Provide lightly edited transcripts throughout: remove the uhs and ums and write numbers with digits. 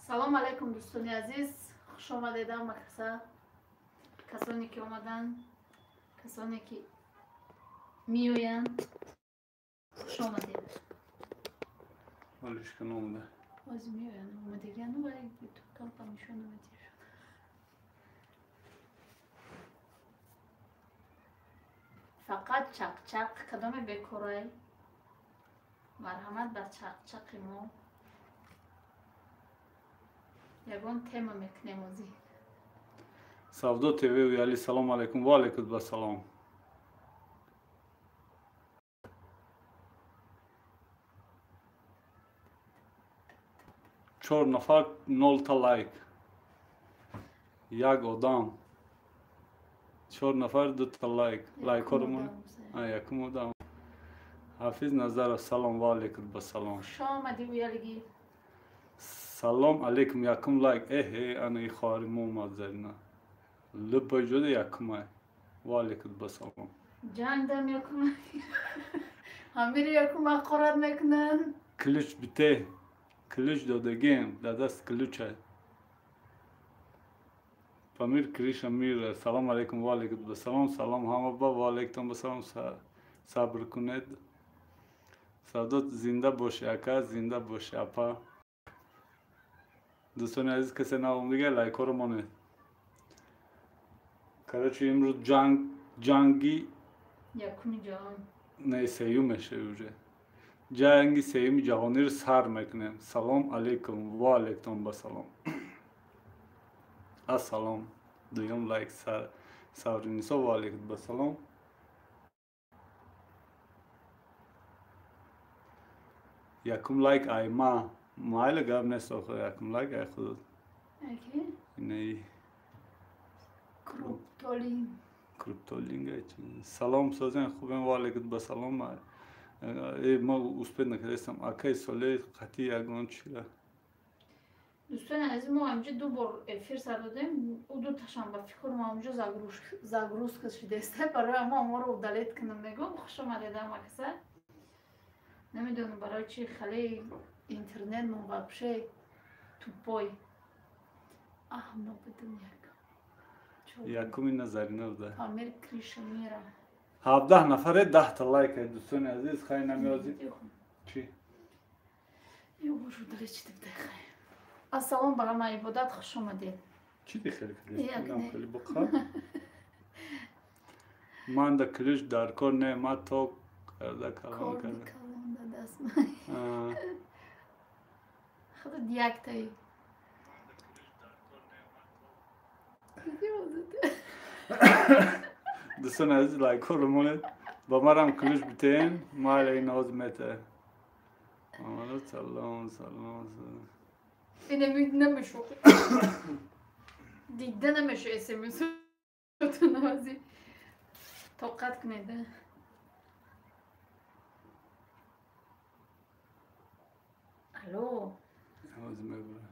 Салом алайкум, дӯстони азиз, хуш омадед ҳама каса, касоне ки омаданд, касоне ки меоянд, хуш омадед. Алишка номада. Оз меоянд, омадагиану, вале камкам нишон намедиҳад. Фақат чақчақ, кадоме бекорай, марҳамат ба чақчақи мо. Ягон тема мекунем озӣ. Савдо ТВ Уяли, салом алайкум, ва алайкум басалом. Чор нафар, нолта лайк. Як одам. Чор нафар, дута лайк. Лайкҳоро мо якум одам. Ҳафиз Назаров, салом, ва алайкум басалом. Хуш омадӣ, Уялигӣ. Салом алейкум, якум лайк. Эҳе, ана и хоҳари мо омад, Зарина. Лӯбой ҷода якумай. Ва алейкум басалом. Ҷангдам якум. Ҳамиро якум ҳақорат мекунанд. Ключ бите. Ключ додагем, дар даст ключ ай. Памир Криша Мир, салом алейкум, ва алейкум басалом, салом ҳама ба, ва алейкум басалом, сабр кунед. Савдо зинда боши, ака, зинда боши, апа. Дӯстони азиз, касе наомдига, лайкҳоро монед. Короче, имрӯз ҷанг, ҷанги якуми ҷаҳон. Не, сеюм мешавӣ уже. Ҷанги сеюми ҷаҳониро сар мекунем. Салом алейкум, ва алейкум басалом. Ассалом. Дуюм лайк Савринисо, ва алейкум басалом. Якум лайк ай ма. Майли, гап нест, охир якум лайк ай худат. Аки? Не. Круптолинг. Круптолинг. Салом, созен, хубем, ва алейкум басалом. Э, ма успеть накардастам. Акай Соле қатъи ягон чира. Дӯстони азиз, мо ҳамҷа ду бор эфир сар додем, ӯ ду ташам ба фикру ҳамҷо загрузка шудеста, барои ҳама моро удалить кунам мегӯм. Хуш омадед ҳама каса. Намедонам барои чи хеле интернет мо вообще тупой. Аҳма будам як. Якуми Назарина буда. Памир Криша Мира. 17 нафаре, 10та лайк, дӯстони азиз, хай намеозӣ. Чӣ? Ё бош, удалить шуда буда, хай. Ассалом ба ҳама, ибодат, хуш омадед. Чӣ дихеле кардӣ? Хеле буқа. Ман да ключ дар кор не, ма то карда калон карда. Калон да даст. Худат яктаи. Дӯстони азиз, лайкҳоро монед. Ба марам ключ битен, майла ин оз мета. Салом, салом, салом. Ина намешо. Дида намешо смс. Нази. Тоқат кунед. Алло. Оз мебура.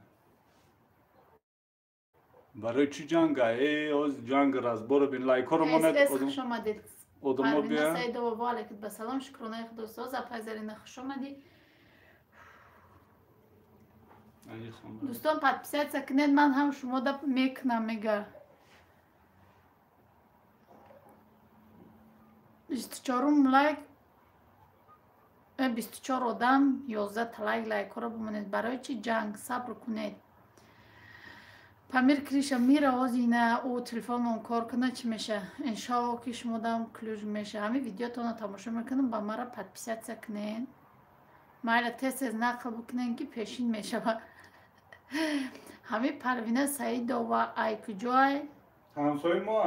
Барои чӣ ҷанг? Э, оз ҷанг разборо бин, лайкҳоро монед. Хуш омадед. Одамо бия. Саидова, ва алайкум басалом, шукронаи худо соз, апай Зарина, хуш омадӣ. Дӯстон, подписаться кунед, ман ҳам шумо да мекунам, мега. 24-ум лайк, 24 одам, 11 лайк, лайкҳоро бимонед. Барои чӣ ҷанг? Сабр кунед. Памир Криша Мира, озина ӯ телефонмон кор кунад, чӣ меша? Иншоалло, ки шумо дам ключ меша. Ҳамин видеотонро тамошо мекунам, ба мара подписаться кунед. Майла, тез тез нақл бикунем, ки пешин мешавад. Ҳамин Парвина Саидова ай куҷоай? Ҳамсои мо.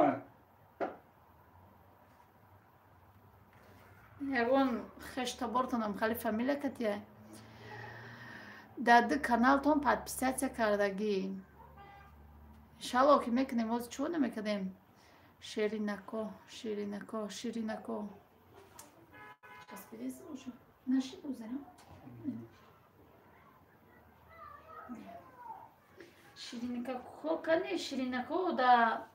Ягон хештабортонам хали фамилия катия. Дар ду каналтон подписаться кардагӣ. Иншалло, ки мекунем, оз чӯ намекунем? Ширинако, ширинако, ширинако. Часпидеса уже? Наши узара? Ширинако кани, ширинако да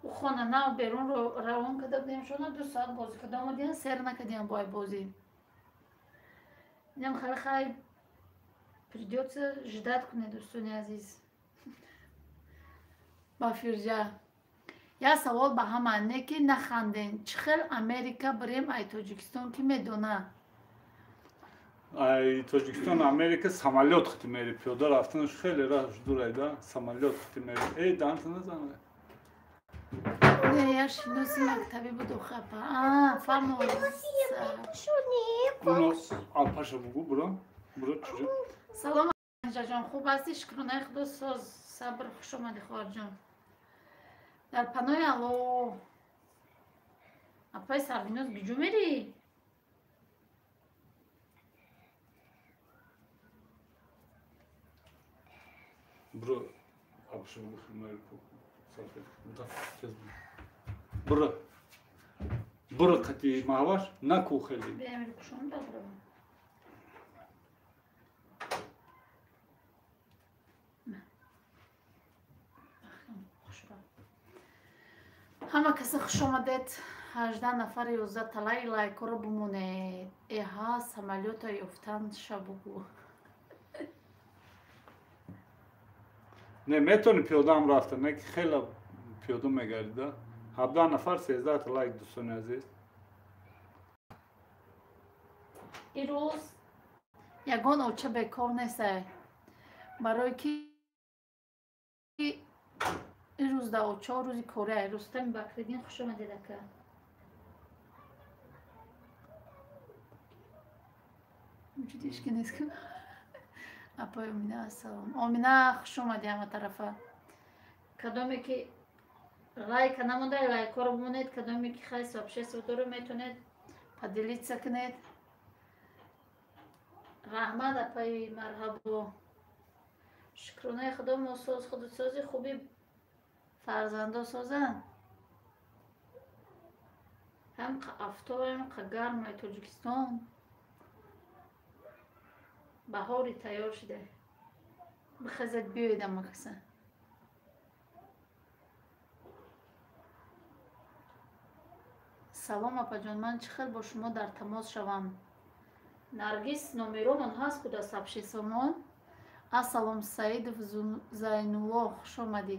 хона нав берун равон карда будем шона, 2 соат бозӣ карда омадиан, сер накардиан бо ай бозӣ. Инам хали хай. Придётся ждать кунед, дӯстони азиз. Ба фирҷа як савол ба ҳама, не ки наханден: чӣ хел Америка бирем ай Тоҷикистон, ки медона? Ай Тоҷикистон Америка самолёт хити мери, пиёда рафтанаш хеле раҳш дурайда, самолёт хити мери. Эй, данта назан. Не, я шиноси мактабӣ буду хапа. Фаҳмо. Алпаша бугу, буро. Буро чуҷо. Салом, ҷон, хуб ҳастӣ? Шукронаи Худо, соз. Сабр, хуш омадӣ, хоҳарҷон. Дар паноҳи Алло. Апаи Сарвиноз, биҷо мерӣ? Буро, апаша бугу, буро. Буро қати маҳваш наку хеле. Ҳама каса хуш омадед. 18 нафар, 11 талаи лайкоро бимонед. Эҳа, самолёта ёфтан шабугу. Не, метавонӣ пиёдаам рафта, не ки хеле пиёда мегардида. 17 нафар, 13 лайк, дӯстони азиз. Ирӯз ягон оча бекор нестай. Барои ки ирӯз да оча рӯзи кория. Рустами Бакриддин, хуш омадед, ака. Вуҷуди ҳеч ки нест. Апои Омина, ассалом. Омина, хуш омадӣ ҳама тарафа. Кадоме ки лайка намонда, лайкҳоро бимонед. Кадоме ки хай сообщество дору, метавонед поделиться кунед. Раҳмат, апаи марҳабо. Шукронаи Худо, мо соз, худсози хуби фарзандо созанд. Ҳам афтоб, ҳам гармаи Тоҷикистон. Баҳори тайёр шуда. Бихезед, биёед ама каса. Салом, апаҷон, ман чӣ хел бо шумо дар тамос шавам? Наргиз, номеромон ҳаст куда сообществомон. Ассалом, Саидов Зайнулло, хуш омадӣ.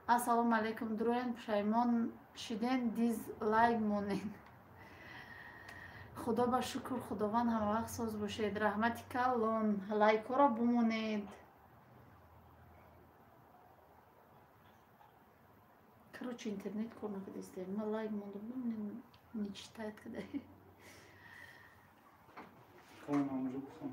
Ассалому алайкум, дуроен, пушаймон шиден, дизлайк монед. Худо ба шукр, Худованд ҳамавақт соз бошед. Раҳмати калон, лайкҳоро бимонед. Короче, интернет кор накардааст. Ман лайк мондам, не читает када. Хон, ҳамонҷо бихон.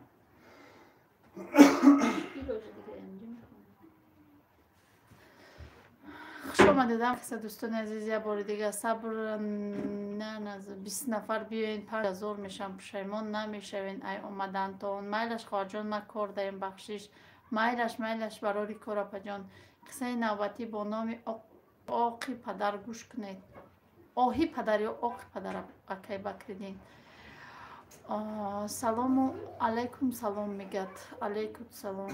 Хуш омадед каса, дӯстони азиз, як бори дига. Сабр на, 20 нафар биёен, 5000 мешавам, пушаймон намешавен ай омадантон. Майлаш, хоҳарҷон, ман кор даем, бахшиш. Майлаш, майлаш, барори кор, апаҷон. Қиссаи навбатӣ бо номи Оқи падар гӯш кунед. Оҳи падар ё Оқи падар, акай Бакриддин. Салому алайкум, салом мегӯяд. Алайкум салом.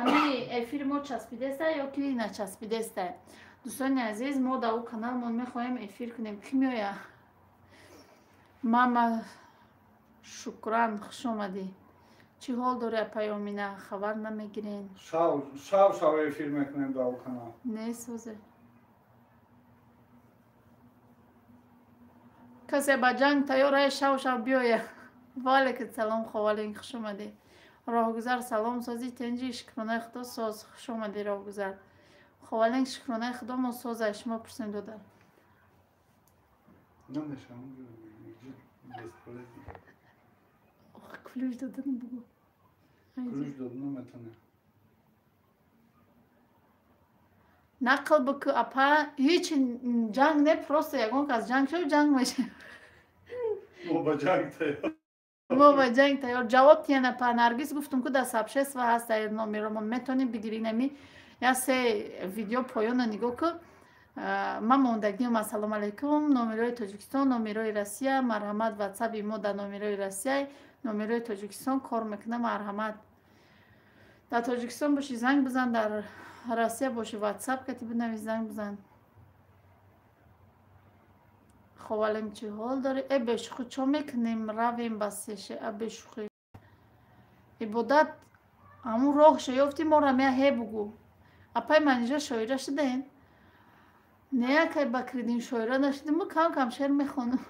Ами эфири мо часпидеста ё ки начаспидеста? Дӯстони азиз, мо дар ӯ каналмон мехоҳем эфир кунем. Кӣ меоя? Мама Шукран, хуш омадӣ. Чӣ ҳол дорӣ, апаи Омина? Хабар намегирен? Шав шав шав эфир мекунем дар ӯ канал. Не созе. Касе ба ҷанг тайёр ай, шав шав биёя. Ваалайкум салом, ховалин, хуш омадӣ. Роҳгузар, салом, сози, тенҷи, шукронаи Худо, соз. Хуш омадӣ, роҳгузар. Ховалин, шукронаи Худо, мо созай, шумо пурсем, додар. Намешавам. Бесполезно. Ключ додан бугу. Ключ додан наметавонем. Нақл бикӯ, апа, ҳеч ҷанг не, просто ягон кас ҷанг шуд, ҷанг мешавад. Мо ба ҷанг тайёр. Мо ба ҷанг тайёр. Ҷавоб тиҳен, апа Наргиз, гуфтум ку дар сообщество ҳаст дар номеромон, метавонӣ бигирӣ. Нами як се видео поёна нигоҳ ку. Ман мондагиам. Ассалому алайкум, номерои Тоҷикистон, номерои Россия, марҳамат. Ватсаби мо дар номерои Россия, номерои Тоҷикистон кор мекунам, марҳамат. Дар Тоҷикистон бошӣ, занг бизан, дар Россия бошӣ, ватсап кати бинавис, занг бизан. Ховалем чӣ ҳол дорӣ? Э бешӯхӣ чо мекунем? Равем ба сеше, а бешӯхӣ. Ибодат ҳамун роҳша ёфтӣ, моро мея ҳе бугӯ. Апай Манижа шоира шудем? Не, акай Бакриддин шоира нашудем, мо кам кам шеър мехонам.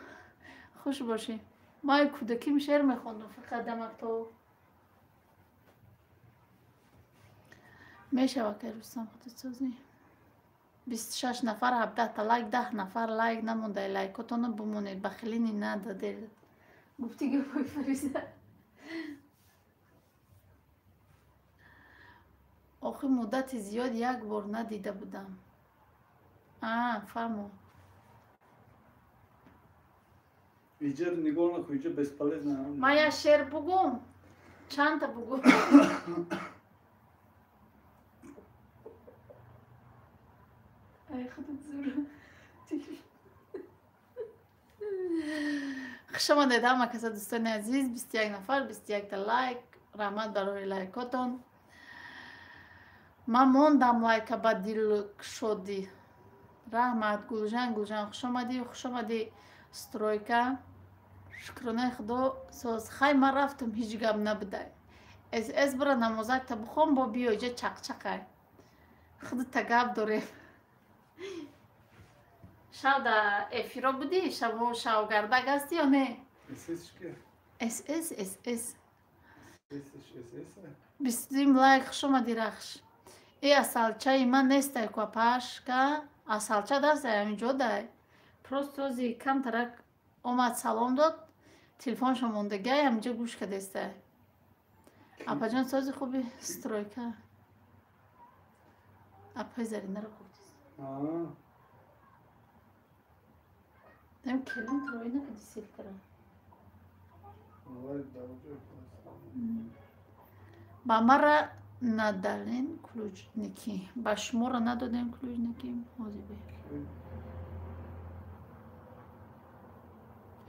Хуш бошӣ. Ман кӯдаким шеър мехондам фақат дамактов. Мешава акай Рустам худсозӣ. 26 нафар, 17 лайк, 10 нафар лайк намондай. Лайкотонро бимонед, бахилини нададед. Гуфти гапои Фариза. Охи муддати зиёд як бор надида будам. А, фаҳмо. Иҷа нигоҳ накун, иҷа бесполезно. Ман як шеър бугум? Чандта бугум? Ай, худат зур. Хуш омадед ҳама каса, дӯстони азиз. 21 нафар, 21 та лайк. Раҳмат барои лайкотон. Ман мондам лайка ба дилшодӣ. Раҳмат Гулжан, Гулжан хуш омадӣ, хуш омадӣ стройка. Шукронаи Худо соз. Хай ман рафтам, ҳеҷ гап набудай. Эс бира намозакта бихон, бо биё иҷа чақчақай. Худата гап дорем. Шав да эфиро будӣ? Шаво шавгардак ҳастӣ ё не? Эс эс эс эс. 22 лайк, хуш омадӣ Рахш. Э асалчаи ман нестай ку апашка. Асалча дастай ҳаминҷо дай. Просто ози камтарак омад салом дод, телефоншо мондагиай ҳаминҷо гӯш кардестай. Апаҷон сози хуби стройка. Апаи Заринаро гуфтист. Дем келин трои накади селкара. Ба мара надален ключники. Ба шуморо надодем ключники. Ҳозир бе.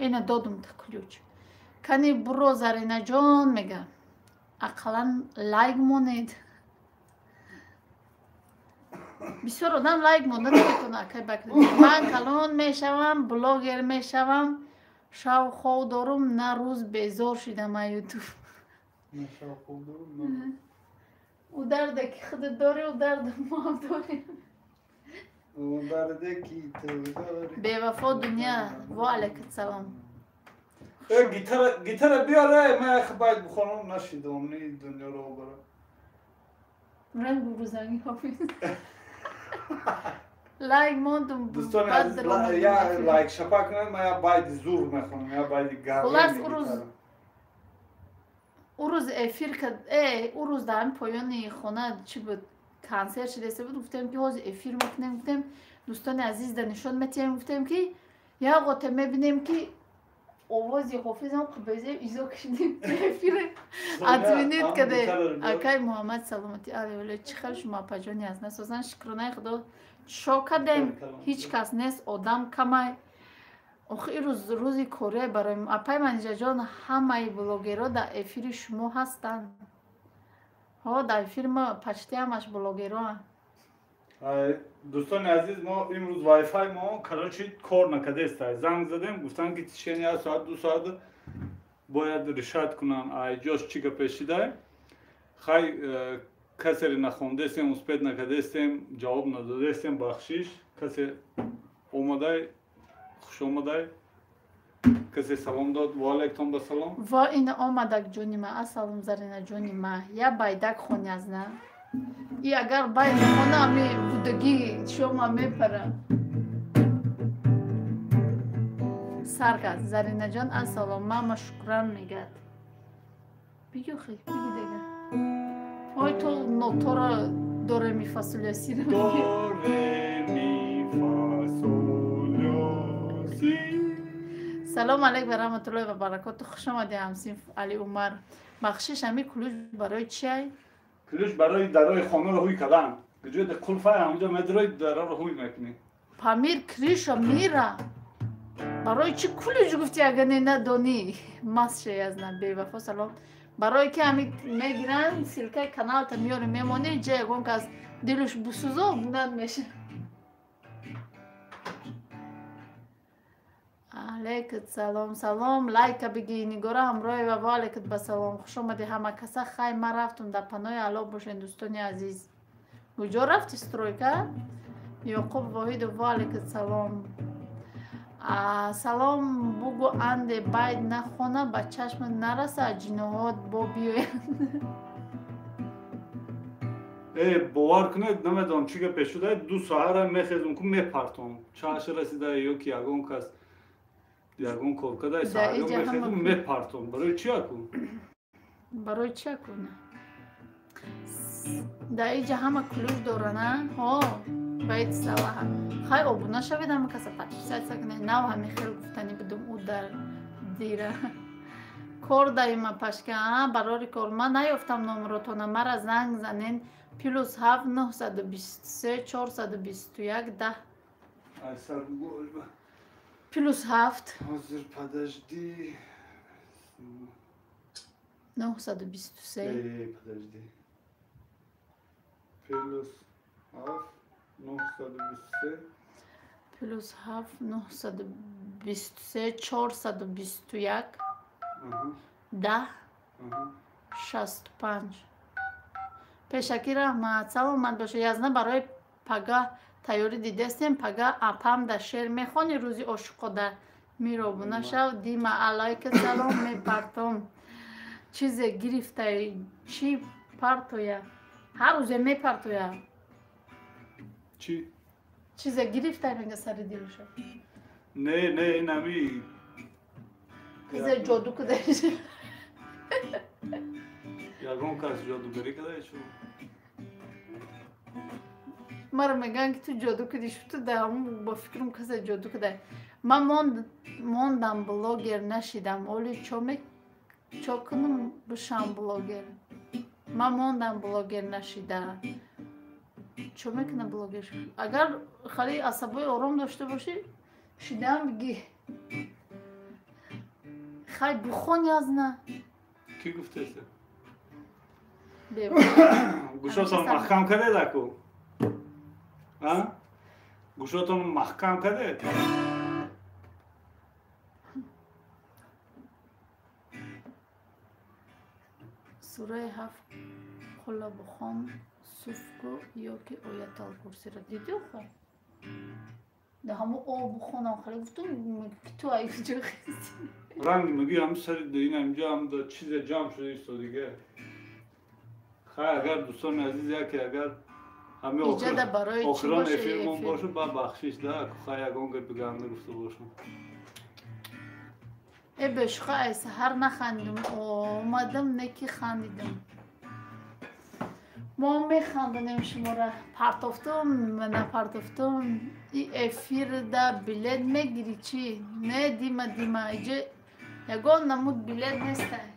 Ина додум та ключ. Кани буро Заринаҷон мега. Ақаллан лайк монед. Бисёр одам лайк монда наметавонад акай Бакриддин. Ман калон мешавам, блогер мешавам, шав хов дорум, на рӯз безор шидам аз ютуб. Ӯ дарде ки худат дорӣ, ӯ дарде моам дорем. Бевафо дунё. Во алайкум салом. Гитара биёре, ман як байт бихонам, нашидам, ни дунёро бара. Ранг гурӯзанги ҳофиз. Лайк мондум. Дӯстони азиз, я лайк шапа кунед, ман як байти зур мехонам, як байти гарм. Хулас ӯ рӯз эфир кард, ӯ рӯз дар ҳамин поёни хона чӣ буд, консерт шудеста буд, гуфтем ки ҳозир эфир мекунем, гуфтем дӯстони азиз да нишон метиҳем, гуфтем ки як ғоте мебинем ки овози ҳофизам қубезем изо кишидем эфир отменить каде. Акай Муҳаммад саломатӣ алейҳ, чӣ хел шумо апаҷони аз насозан, шукронаи Худо шо кардем, ҳеҷ кас нест, одам камай. Охи ин рӯз рӯзи кория барои апай Манижаҷон, ҳамаи блогерҳо дар эфири шумо ҳастанд. Ҳо, дар эфири ма почти ҳамаш блогерҳоанд. Дӯстони азиз, мо имрӯз вайфай мо короче кор накардеста. Занг задем, гуфтанд ки тишени як соат, 2 соат бояд решать кунанд. Ай ҷош чӣ гапе шидай? Хай касере нахондестем, успеть накардестем, ҷавоб надодестем, бахшиш. Касе омадай, хуш омадай. Касе салом дод, ва алайкум ба салом. Ва ина омадак ҷони ма, ассалом Зарина ҷони ма. Я байдак хони аз на. И агар байд хона ами будагӣ шома мепара. Сар кард Заринаҷон, ассалом мама шукран мегӯяд. Бигӯ хи, бигӯ дега. Ой то нотора до ре ми фа сол ля си ро До ре ми фа сол ля си. Салом алейк ва раҳматуллоҳи ва баракоту. Хуш омадӣ ҳамсинф Али Умар. Бахшиш, ҳами ключ барои чиай? Ключ барои дарои хонаро ҳуй кардан. Куҷо қулфай, ҳамҷо медарои, дароро ҳуй мекунӣ. Памир криша мира. Барои чӣ ключ гуфтӣ агар не надонӣ? Маст шай аз на бевафо салом. Барои ки ҳами мегиранд ссылкаи каналта меёрӣ мемонӣ, ҷа ягон кас дилаш бусузо над меша. Алейкум салом, салом, лайка биги, Нигора Ҳамроева, ва алейкум ба салом. Хуш омадӣ ҳама каса. Хай, ман рафтум, дар паноҳи Аллоҳ бошед, дӯстони азиз. Куҷо рафти, стройка? Ёқуб Воҳидов, ва алейкум салом. Салом бугу, анде байд нахона, ба чашмат нараса, ҷиноҳот бо биёянд. Э, бовар кунед, намедонам чӣ гапе шуда, ду саҳара мехезум ку мепартом. Чаш расида ё ки ягон кас ягон кор када, саҳарё мехезум мепартом. Барои чӣ аку? Барои чӣ аку? Дар иҷа ҳама ключ дорана? Ҳо, баид салаҳа. Хай, обуна шавед, ҳама каса подписаться кунед. Нав ҳами хел гуфтанӣ будум, ӯ дар дира. Кор даима пашка, барори кор. Ман наёфтам номротона, мара занг занен +7 923 421 10. +7 Ҳозир, подожди. 923. Э, подожди. +7 923. +7 923 421 10 65. Пешакӣ раҳмат, саломат бошед. Язна, барои пага тайёрӣ дидестем. Пага апам да шеър мехони, рӯзи ошиқода миробуна шав. Дима, алайка салом, мепартом. Чизе гирифтай, чӣ партоя? Ҳар рӯзе мепартоя. Чӣ? Чизе гирифтай, мега, сари дилуша. Не, не, инами Чизе ҷоду кудаиш. Ягон кас ҷодугарӣ кадай чу? Мара мегӯянд, ки ту ҷоду кудӣ. Ту да ба фикрам касе ҷоду кудай. Ман мондам, блогер нашидам. Оли чо кунам, бишам блогер? Ман мондам, блогер нашида. Чо мекунам блогер? Агар хали асабои ором дошта бошӣ, шидаам биги. Хай, бухон, язна. Кӣ гуфтеса? Гӯшотон маҳкам кардед аку? Гӯшотон маҳкам кардед? Сураи ҳафт қулла бухон, суфку ё ки ояталкурсиро дидӣ охо? Да ҳамо о бухонам, хеле гуфтум, ки ту ай куҷо хести? Ранг мегӯи, ҳам сари ина инҷа ҳам да чизе ҷамъ шуда исто дига. Хай, агар дӯстони азиз, яке агар ҳами охирон эфирмон боша, ба бахшиш да, хай, ягон гапи ганда гуфта бошам. Э, бешуха, ай саҳар нахандидум, омадам, не ки хандидам. Мо механдонем шуморо. Партофтум, напартофтум. И эфирда билет мегирӣ чӣ? Не, Дима, Дима, иҷа ягон намуд билет нестай.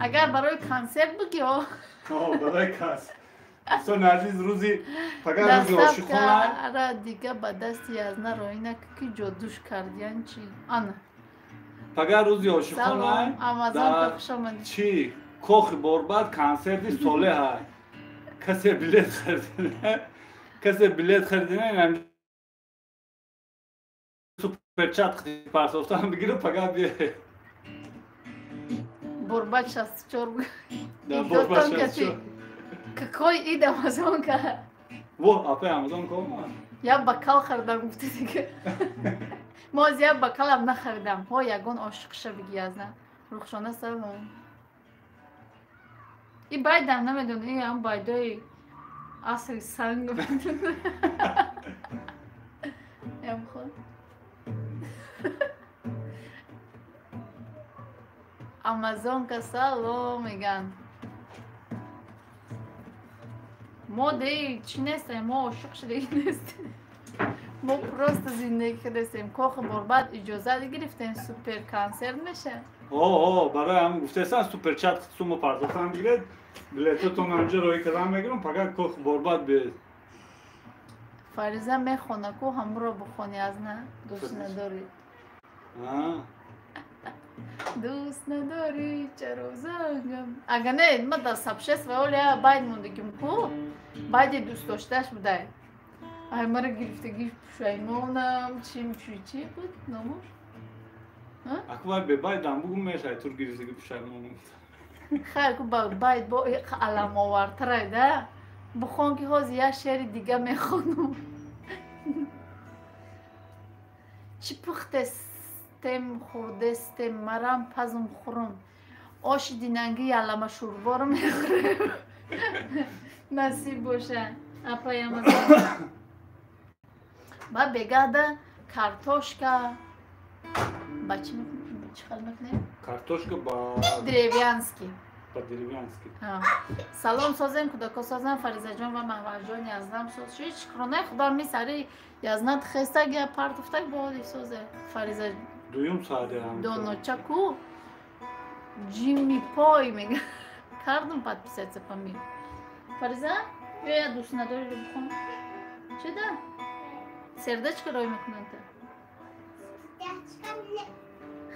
Агар барои консерт буги, о. Барои консерт. Дӯстони азиз, рӯзи пага рӯзи ошиқона. Ара дига ба дасти язна роина, ки ҷодуш кардиян чӣ? Ана. Пага рӯзи ошиқона. Амазонка, хуш омадӣ. Чӣ? Кохи Борбад консерти Солеҳа. Касе билет харидина, касе билет харидина, инам суперчат партофтан бигира, пага биёед. Борбад 64. Да, Борбад 64. Какой ид, Амазонка? Во, апай Амазонка омад. Я бокал харидам, гуфти дига. Мо аз як бокалам нахаридам. Ҳо, ягон ошиқша биги, язна. Рухшона, салом. И байдам намедонам, и ҳам байдои асри санг. Ям ход. Амазонка, салом меган. Мо деи чӣ нестем, мо ошиқ шудагӣ нестем. Мо просто зиндагӣ кардастем. Кохи Борбад иҷозат гирифтем, супер консерт меша. О, барои ҳам гуфтаистам, суперчат сумо партофтан бигиред, билетотон ҳамҷо роҳӣ кардан мегирам, пага кохи Борбад биёед. Фариза мехона ку, ҳамро бухони, аз на дӯст надорӣ. Дӯст надорӣ, чаро зангам? Ага не, ма дар сабшест ва оля байд мондагим ку, байди дӯст доштааш будай. Ай мара гирифтагиш пушаймонам, чим чӣ буд номуш? Аквай бебайдам бугум мешай тур гирифтаги пушаймонам. Хай ку байд бо аламовартарай да. Бухон ки ҳозир як шеъри дига мехонам. Чӣ пухтестем хӯрдестем, марам пазм хӯрум. Оши динанги ялама шӯрборо мехӯрем. Насиб боша. Апаямаза. Ба бегада картошка ба чӣ хел мекунем? Картошка ба деревянский. По-деревянски. Салом созем, кудако созам, Фаризаҷон ва Маҳварҷон язнам соз. Ши шукронаи Худо ми сари язнат хестаг я партуфтаг боди созе. Фариза дуюм сари ҳам. Доночаку Ҷимми пой мега. Кардум подписаться по ми. Фариза, ё я дӯст надори бухон. Чида? Сердечко рой мекунанд.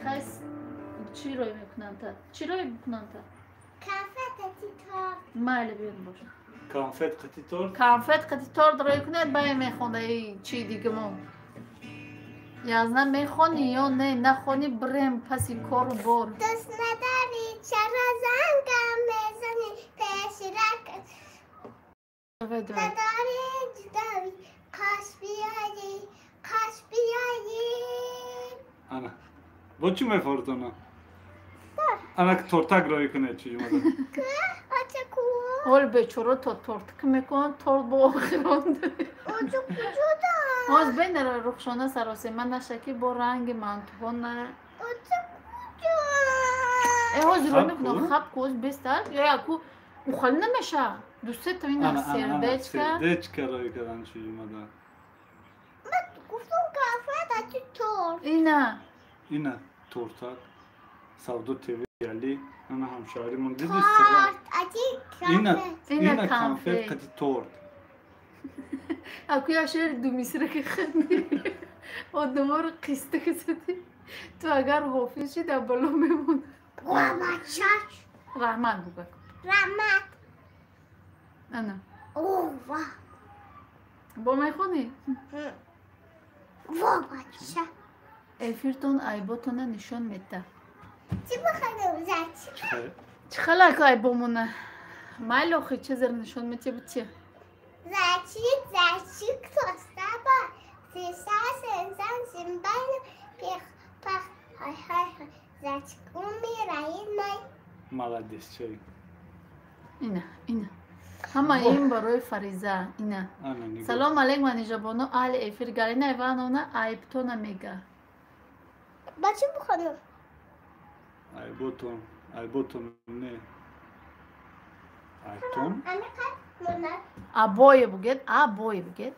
Хайс чӣ рой мекунанд? Чӣ рой мекунанд? Майли биён бош. Конфет қати торт? Конфет қати торт рой кунед, бай мехонда и чи дигамон. Язна мехони ё не, нахони брем паси кору бор. Дӯст надорӣ, чаро зангам мезанӣ пеши рак? Надорӣ ҷудоӣ, кош биёӣ, кош биёӣ. Ана, бо чӣ мефортона? Ана тортак рой кунед чӣ омада. Ҳол бечора то торт ки мекунад, торт бо охирон. Оҷо куҷо да? Ҳоз бенара Рухшона саросема наша ки бо ранги мантуҳо на. Оҷо куҷо? Э ҳозир рой мекунад, хаб ку ҳоз бестар. Ё яку ухали намеша. Ду се то ина сердечка. Сердечка рой кардан чӣ омада. Ман гуфтам конфет ати торт. Ина. Ина тортак. Савдо ТВ али ана ҳамшаҳримон диди торт ати конфет. Ина конфет қати торт. Аку я шеъри думисра ки ханди. Одаморо қиста кисади. Ту агар ҳофиз ши дар бало мемонад. Раҳмат. Раҳмат бугак. Раҳмат. Ана. Ова. Бо мехонӣ? Во бача. Эфиртон айботона нишон медиҳад. Чӣ бихонам зачи? Чӣ халак айбомона? Майли охи чизер нишон медиҳ бути. Зайчик, зайчик, кто с тобой? Сиса, сенсан, симбай, пих, пах, хай, хай, хай. Зайчик умирает мой. Молодец, чай. Ина, ина. Ҳама ин барои Фариза, ина. Салом алейкум, Манижабону, аҳли эфир. Галина Ивановна айбтона мега. Ба чӣ бихонам? Айботон, айботон не. Айбтон? Абое бугед, абое бугед.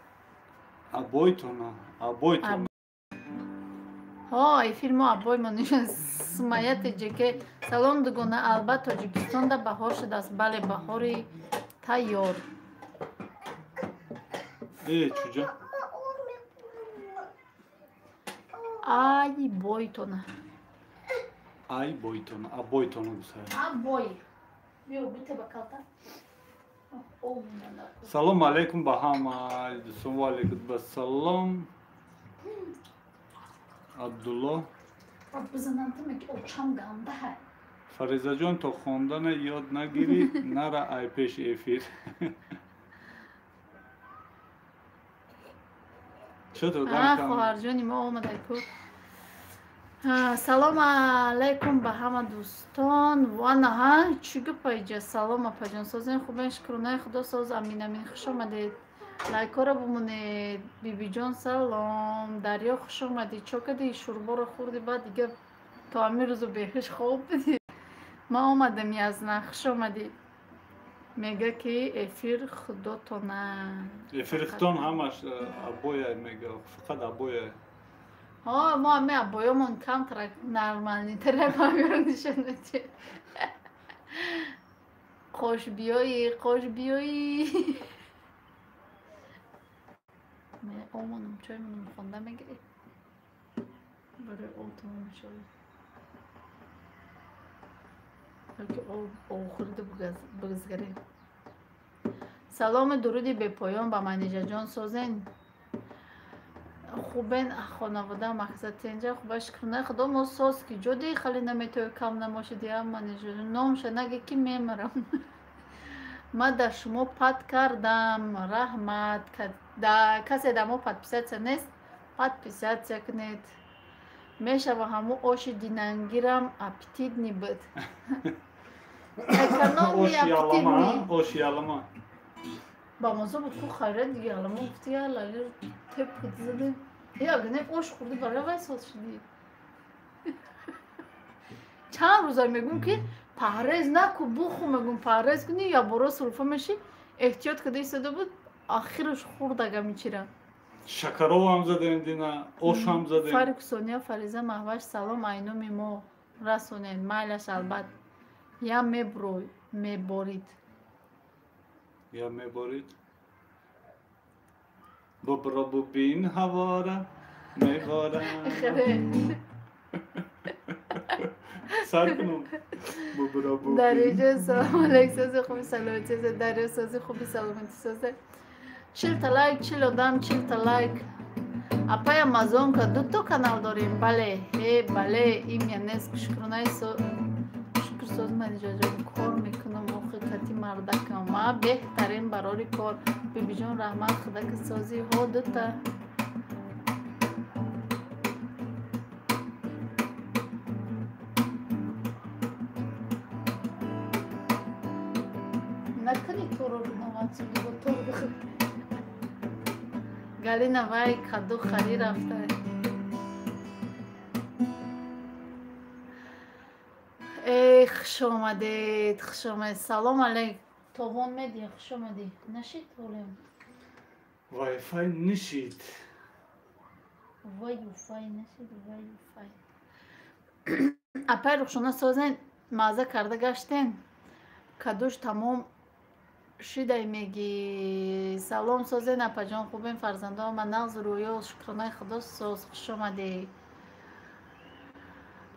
Абойтона, абойтона. Ҳо, эфир мо абоймо нишон. Сумая Теҷеке. Салом дугона, албат Тоҷикистонда баҳор шудааст. Бале, баҳори тайёр. Э, чуҷа? Ай бойтона. Ай бойтона, абойтона гусай. Абой. Биё, бита ба калта. Салом алейкум ба ҳама дӯстон, ва алейкум басалом. Абдулло. Фаризаҷон, то хондана ёд нагирӣ, нара ай пеши эфир. Хоҳарҷони мо омадай ку. Салом алейкум ба ҳама дӯстон. Ванаҳа, чӣ гапа иҷа? Салом апаҷон, созен хубен, шукронаи Худо соз. Амин, амин, хуш омадед. Лайкҳоро бимонед. Бибиҷон салом. Дарё хуш омадӣ. Чо кардӣ? Шӯрборо хӯрдӣ, баъд дига то ҳамин рӯзу беҳуш хоб будӣ. Ман омадам язна, хуш омадӣ. Мега ки эфир худотона. Эфир худон ҳамаш абоя мега, фақат абоя. Ҳо, мо ҳаме абоёмон камтара нормалнитара ҳамеро нишон медиҳем. Қош биёӣ, қош биёӣ. Омонам, чоймонам хонда мегирӣ. Барои об тамом мешавад. Ёки об охӯрида бигзгарем. Салому дуруди бепоён ба Манижаҷон созен. Хубен хонавода мақсад тенҷа хуба шукрона худо мо соз ки ҷоди хали наметои кам намошиди амманежо номша наге ки мемарам. Ма дар шумо пад кардам, раҳмат. Касе дар мо подписатсия нест, подписатсия кунед. Мешава ҳамо оши динангирам аппетитни буд. Экономи аппетитни. Оши ялама. Ба маза буд ку хайрат дига ялама гуфти я лали теп зада. Я гне ош хурди барои вай соз шуди. Чанд рӯза мегӯм ки парҳез наку буху мегӯм парҳез кунӣ я боро сулфа мешӣ эҳтиёт када истода буд ахираш хурдага мичира. Шакаровам задем дина, ошам задем. Фарику Сония Фариза Маҳваш салом айноми мо расонед майлаш албат. Я меброй меборид. Я меборид. Бобро бубин ҳавора мебора. Хеле. Сар кунам. Бобро бубин. Дариҷа салом алейк сози хуби саломати созе дарё сози хуби саломати созе. 40 та лайк, 40 одам, 40 та лайк. Апай Амазонка дуто канал дорем. Бале, э бале, имя нест шукронаи со шукр соз манижаҷон кор мекунам охи кати мардакам. Ма беҳтарин барори кор. Бибиҷон раҳмат худаки сози ҳо дута. Накани торо наватсуди тор бихӯр. Галина вай каду харӣ рафта. Эй, хуш омадед, хуш омадед. Салом алейк. Тобон медиа, хуш омадӣ. Нашид олем? Вай-фай нишид. Вай-фай нашид, вай-фай. Апай Рухшона созен маза карда гаштен. Кадуш тамом шидай мегӣ. Салом созен апаҷон хубен фарзандон ма нағз рӯё шукронаи худо соз хуш омадӣ.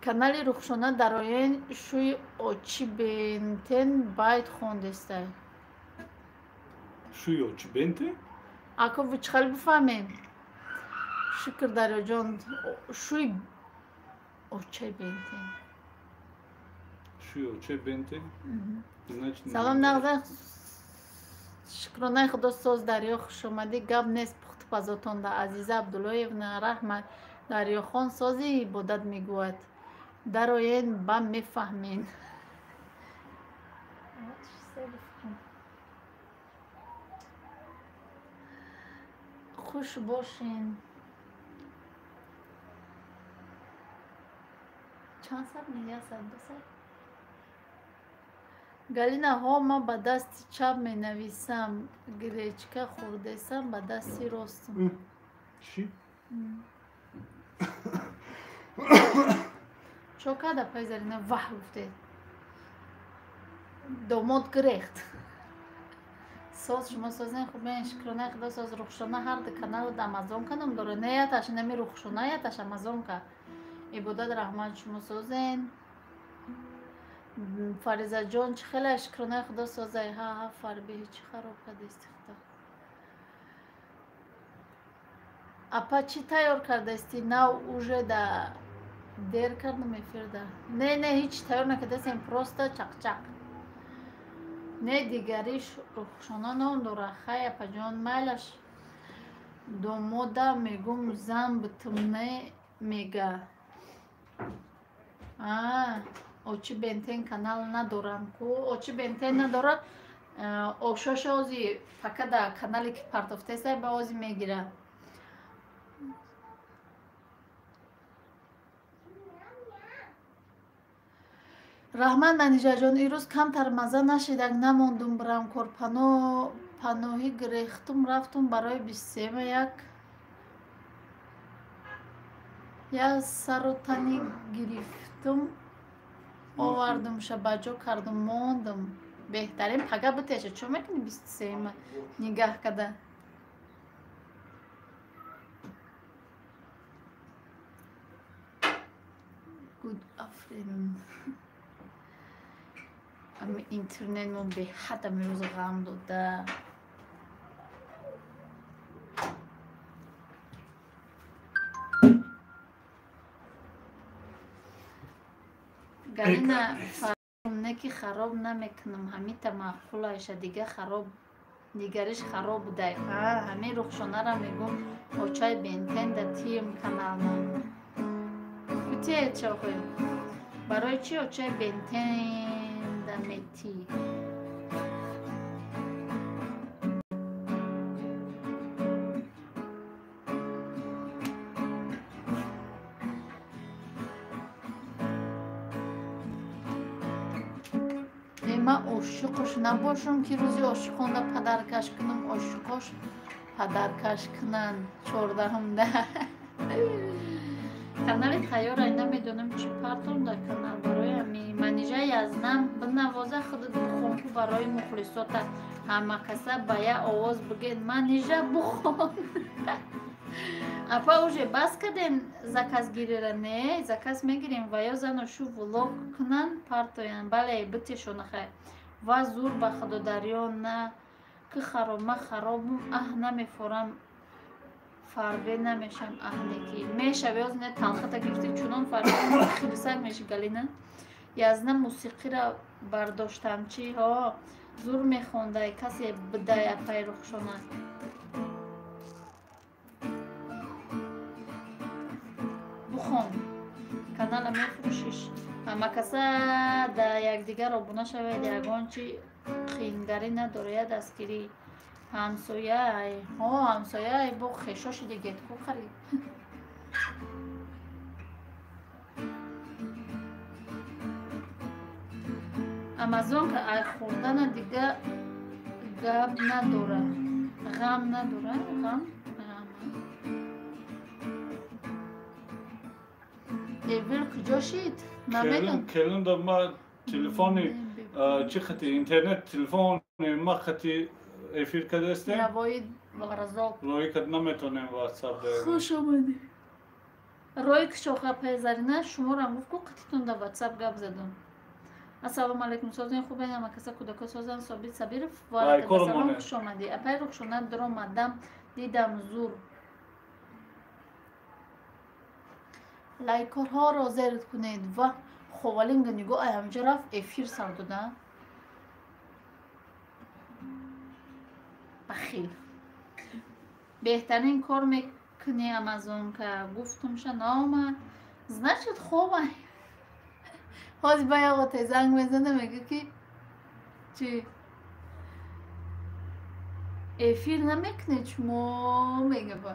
Канали Рухшона дароен шӯи очи бентен байт хондестай. Шӯи очи бенте? Ако чӣ хел бифаҳмем? Шукр Дарёҷон шӯи очаи бентен. Шӯи очаи бентен? Значит, Салом нағзан шукронаи худо соз Дарё хуш омадӣ. Гап нест пухтупазотонда Азиза Абдуллоевна раҳмат. Дарёхон сози ибодат мегӯяд. Дароен ба мефаҳмен. Хуш бошен. Чанд сад мея сад ду сад? Галина ҳо ман ба дасти чап менависам, гречка хӯрдесам ба дасти ростам. Чӣ? Чо карда пай Зарина ваҳ гуфтед? Домод гирехт. Соз шумо созен хубен шукронаи худо соз Рухшона ҳар ду каналат Амазонка ном дорад. Не яташ нами Рухшона яташ Амазонка. Ибодат раҳмат шумо созен. Фаризаҷон чӣ хеле шукронаи худо созай. Ҳа ҳа фарбеҳи чӣ хароб кардасти худо. Апа чӣ тайёр кардасти? Нав уже да дер кардам эфирда. Не не ҳеҷ тайёр накардастем, просто чақчақ. Не дигариш Рухшона ном дорад. Хай апаҷон майлаш домода мегум зан битум не мега. А очи бентен канал надорам ку очи бентен надорад. Ошоша ози фака да канале ки партофтеса ба ози мегира. Раҳмат Манижаҷон ирӯз камтар маза нашидак намондум бирам кор паноҳӣ гирехтум рафтум барои 23 як сару тани гирифтум овардумша ба ҷо кардум мондум. Беҳтарин пага битеша чо мекунӣ 23 нигаҳ када? Good afternoon. Ами интернет мо беҳад амирӯз ғам дода. Галина не ки хароб намекунам, ҳамита маъқулайша, дига хароб дигариш хароб будай. Ҳамин Рухшонара мегум, очай бентенда тием каналма. Кутие чохи. Барои чи очай бентенда метӣ? Ман ошиқош набошам, ки рӯзи ошиқонда падаркаш кунам, ошиқош падаркаш кунанд 14-ҳамда. Канали тайёр ай, намедонам чӣ партом дар канал. Барои ҳами Манижа язнам бинавоза, худат бухон ку барои мухлисота. Ҳама каса ба я овоз бигӯед Манижа бухон. Апа уже бас кардем заказгирира? Не, заказ мегирем ва ё зану шу влог кунанд партоянд. Бале, битешона хай. Ва зур ба худодарё на ки хароб, ма харобум, аҳ намефорам, фарбе намешам, аҳнеки мешави. Оз не талхата гирифти, чунон фарбе хирсак меши. Галина язна мусиқира бардоштам чи ҳо зур мехондай, касе бидай апай Рухшона. Бухон канала мефурӯшиш. Ҳама каса да якдигар обуна шавед, ягон чи қиингарӣ надора, я дастгирӣ. Ҳамсояй, ҳо ҳамсояй бо хешоши дигет ку харид. Амазонка ай хӯрдана дига гап надора, ғам надора, ғам. Эвир куҷо шид? Намедонам. Келин да ма телефони чи хати интернет телефони ма хати эфир кардастем? Навои Разок. Рои кад наметонем WhatsApp да. Хуш омадӣ. Рои кишоха Пайзарина шуморам гуфт ку қатитон да WhatsApp гап задам. Ассалому алайкум, созен хубен, ҳама каса кӯдако созан. Собит Сабиров ва алайкум ассалом, хуш омадӣ. Апай Рухшона даромадам, дидам зур. Лайкҳоро зер кунед ва ховалинга нигоҳ ай ҳамҷа рафт эфир сар дода. Бахил. Беҳтарин кор мекунӣ Амазонка. Гуфтумша наомад. Значит хобай. Ҳозир ба яғоте занг мезана, мега ки чи эфир намекунед шумо, мега ба.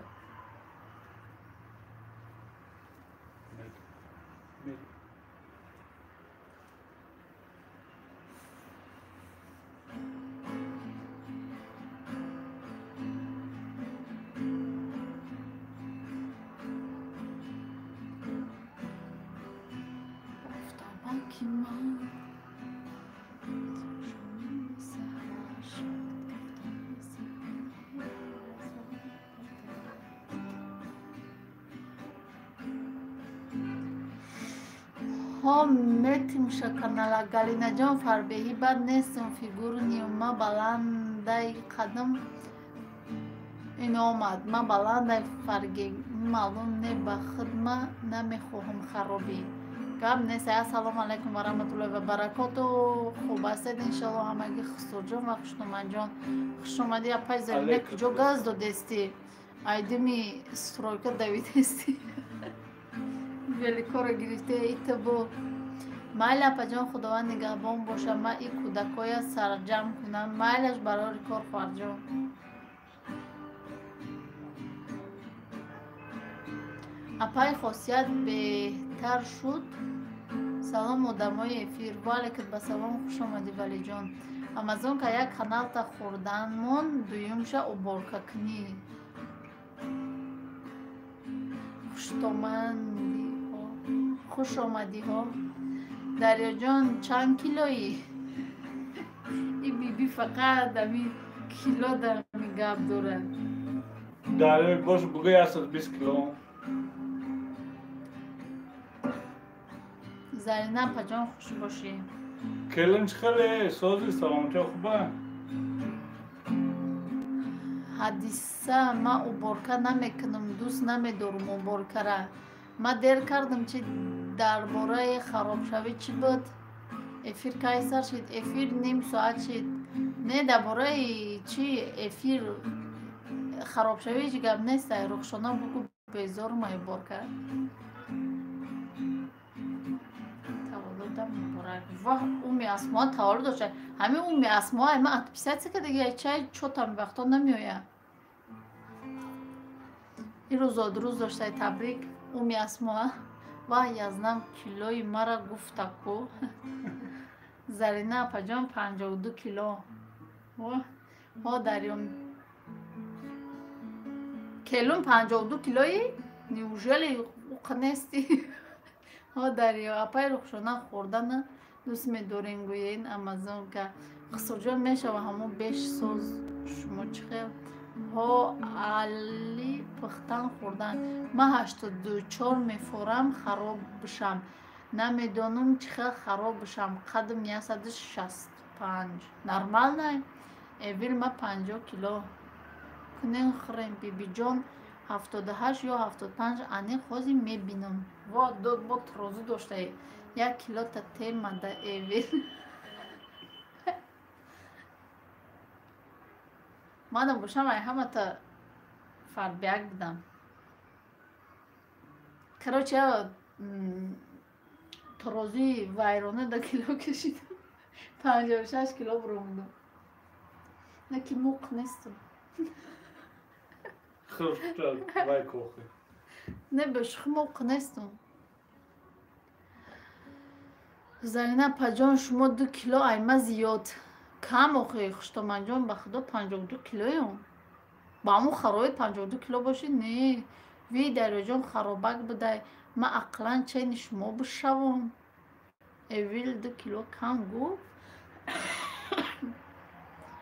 Ки ман шомини саҳар шуд, гуфтани саҳар. Ҳо метимша канала. Галинаҷон фарбеҳӣ бад нестам, фигуру нима баландай қадам ин омад. Ма баландай фарге маълум не, ба хидма намехоҳам харобӣ. Гап нест. Ассалому алайкум ва раҳматуллоҳи ва баракоту. Хуб ҳастед иншоалло ҳамагӣ. Хусурҷон ва Хушнумаҷон, хуш омадӣ. Апай Зарина куҷо газ додестӣ? Айдими стройка давидестӣ? Великоро гирифте ита бо. Майли апаҷон, Худованд нигаҳбон боша. Ма и кӯдакоя сарҷамъ кунам. Майлаш барори кор, хоҳарҷон. Апай хосият беҳтар шуд. Салом одамои эфир. Ва алайкум ба салом, хуш омадӣ Валиҷон. Амазонка як каналта хӯрданмон, дуюмша уборка кунӣ. Хуштомандиҳо, хуш омадиҳо. Дарёҷон чанд килоӣ? И биби фақат ами кило дар ами гап дорад. Дарё бош бугӯй 120 кило. Зарина апаҷон хуш бошӣ. Келин чӣ хеле сози, саломатиё хуба? Ҳадиса ма уборка намекунам, дӯст намедорам уборкара. Ма дер кардам чи Дар бораи харобшавӣ чӣ буд? Эфир кай сар шид? Эфир ним соат шид. Не, дар бораи чӣ эфир харобшавӣ ҳеҷ гап нест. Рухшона бугу безору майбор кард. Таваллудам муборак. Воҳ, Уми Асмо таваллуд дошта. Ҳамин Уми Асмо ма отписаться кардагия, чай чотам вақто намеояд. Ин рӯз зодрӯз доштай, табрик Уми Асмо. Ваҳ, язнам килои мара гуфта ку. Зарина апаҷон 52 кило. Ҳо дарём. Келун 52 килои? Неужели уқа нести? Ҳо дарё, апаи Рухшона хӯрдана дӯст медорем гӯен амазонка. Хисурҷон мешава ҳамон беш соз шумо чӣ хел? Ҳо али пухтан хӯрдан. Ман 84 мефорам хароб бишам. Намедонам чӣ хел хароб бишам. Қадм 165. Нормально? Эвил ма 50 кило. Кунен хӯрем бибиҷон 78 ё 75 аниқ ҳозир мебинам. Во дод бо тарозу доштаи. 1 килота темада эвил. Манам бошам ай ҳамата фарбияк будам. Короче, тарозуи вайрона да кило кашидам. 56 кило буромадам. На ки муқ нестам. Вай кохи. Не бешух муқ нестам. Зарина апаҷон шумо 2 кило айма зиёд. Кам охи хуштоманҷон ба худо 52 килоем. Ба ҳамон харои 52 кило бошӣ? Не. Ви дарёҷон харобак будай. Ман ақлан чени шумо бишавам. Эвил 2 кило кам гу.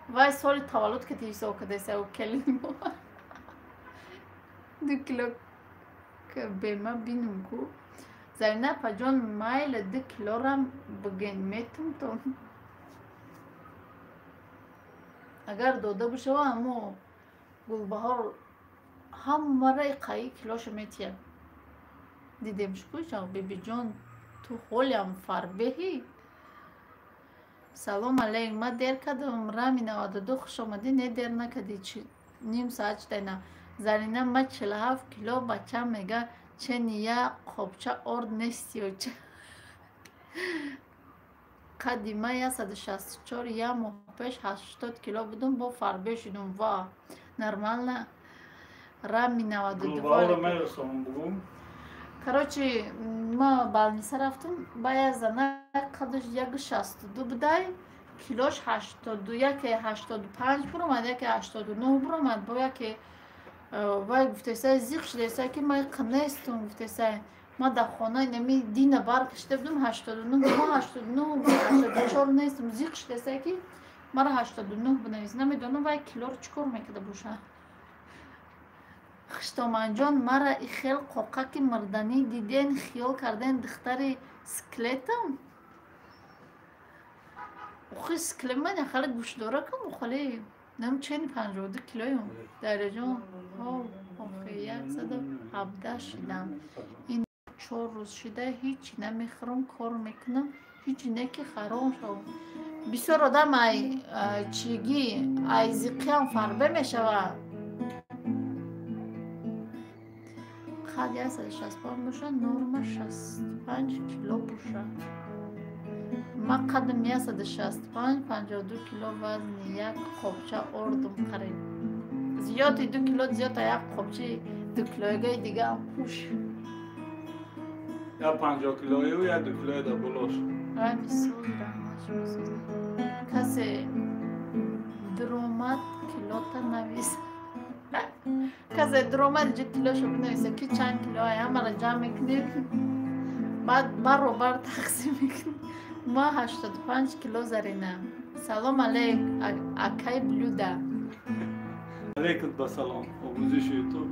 Вай соли таваллуд ки ҳисоб кардеса ӯ келини мо. 2 кило бема бинум ку. Зарина апаҷон майла 2 килорам бигӯен метумтон. Агар дода бишава аммо Гулбаҳор ҳамараи қаи килоша метиҳад. Дидем шукӯ бибиҷон ту ҳолиам фарбеҳӣ. Салом алейк, ман дер кардам. Рами 92 хуш омадӣ. Не дер накардӣ, ним соат шудайна. Зарина ман 47 кило бачам мега чени я қобча орд нестиё ча. Қадди ман 164, як моҳ пеш 80 кило будум, бо фарбе шудум. Ва нормально. Рами 92. Короче, ма балниса рафтум, ба як зана қадаш 162 будай, килош 82, яке 85 буромад, яке 89 буромад, бо яке вай гуфтесай зиқ шудесай ки ман қанестум гуфтесай. Ман дар хона инами дина бар кашида будум 89, ма 89, 84 нестум, зиқ шудесай ки мара 89 бинавис. Намедонам вай килоро чӣ кор мекарда боша. Хуштоманҷон мара ихел қоқаки мирданӣ диден, хиёл карден духтари скелетам. Охи скелет ман яхале гӯшдора кам, охале нам чени 52 килоем. Дарёҷон охи 117 шидам. Ин 4 рӯз шида ҳеҷ намехӯрам, кор мекунам, ҳеҷ не ки харом шавам. Бисёр одам ай чигӣ ай зиқиам фарбе мешавад. Қад 165 боша, норма 65 кило боша. Ман қадам 165, 52 кило вазни як қобча ордум қариб. Зиёди 2 кило зиёд як қобчаи 2 килоигаи дигаам пуш. Я 50 килоию, я 2 килои да болош. Рами суз, раҳмат шумо суз. Касе дуромад килота навис. Касе дуромад ҷи килошо бинависа ки чанд кило ай ҳамаро ҷамъ мекунем, баъд баробар тақсим мекунем. Ма 85 кило Зарина. Салом алейк, акай блюда. Алейкум ба салом. Омӯзиши ютуб.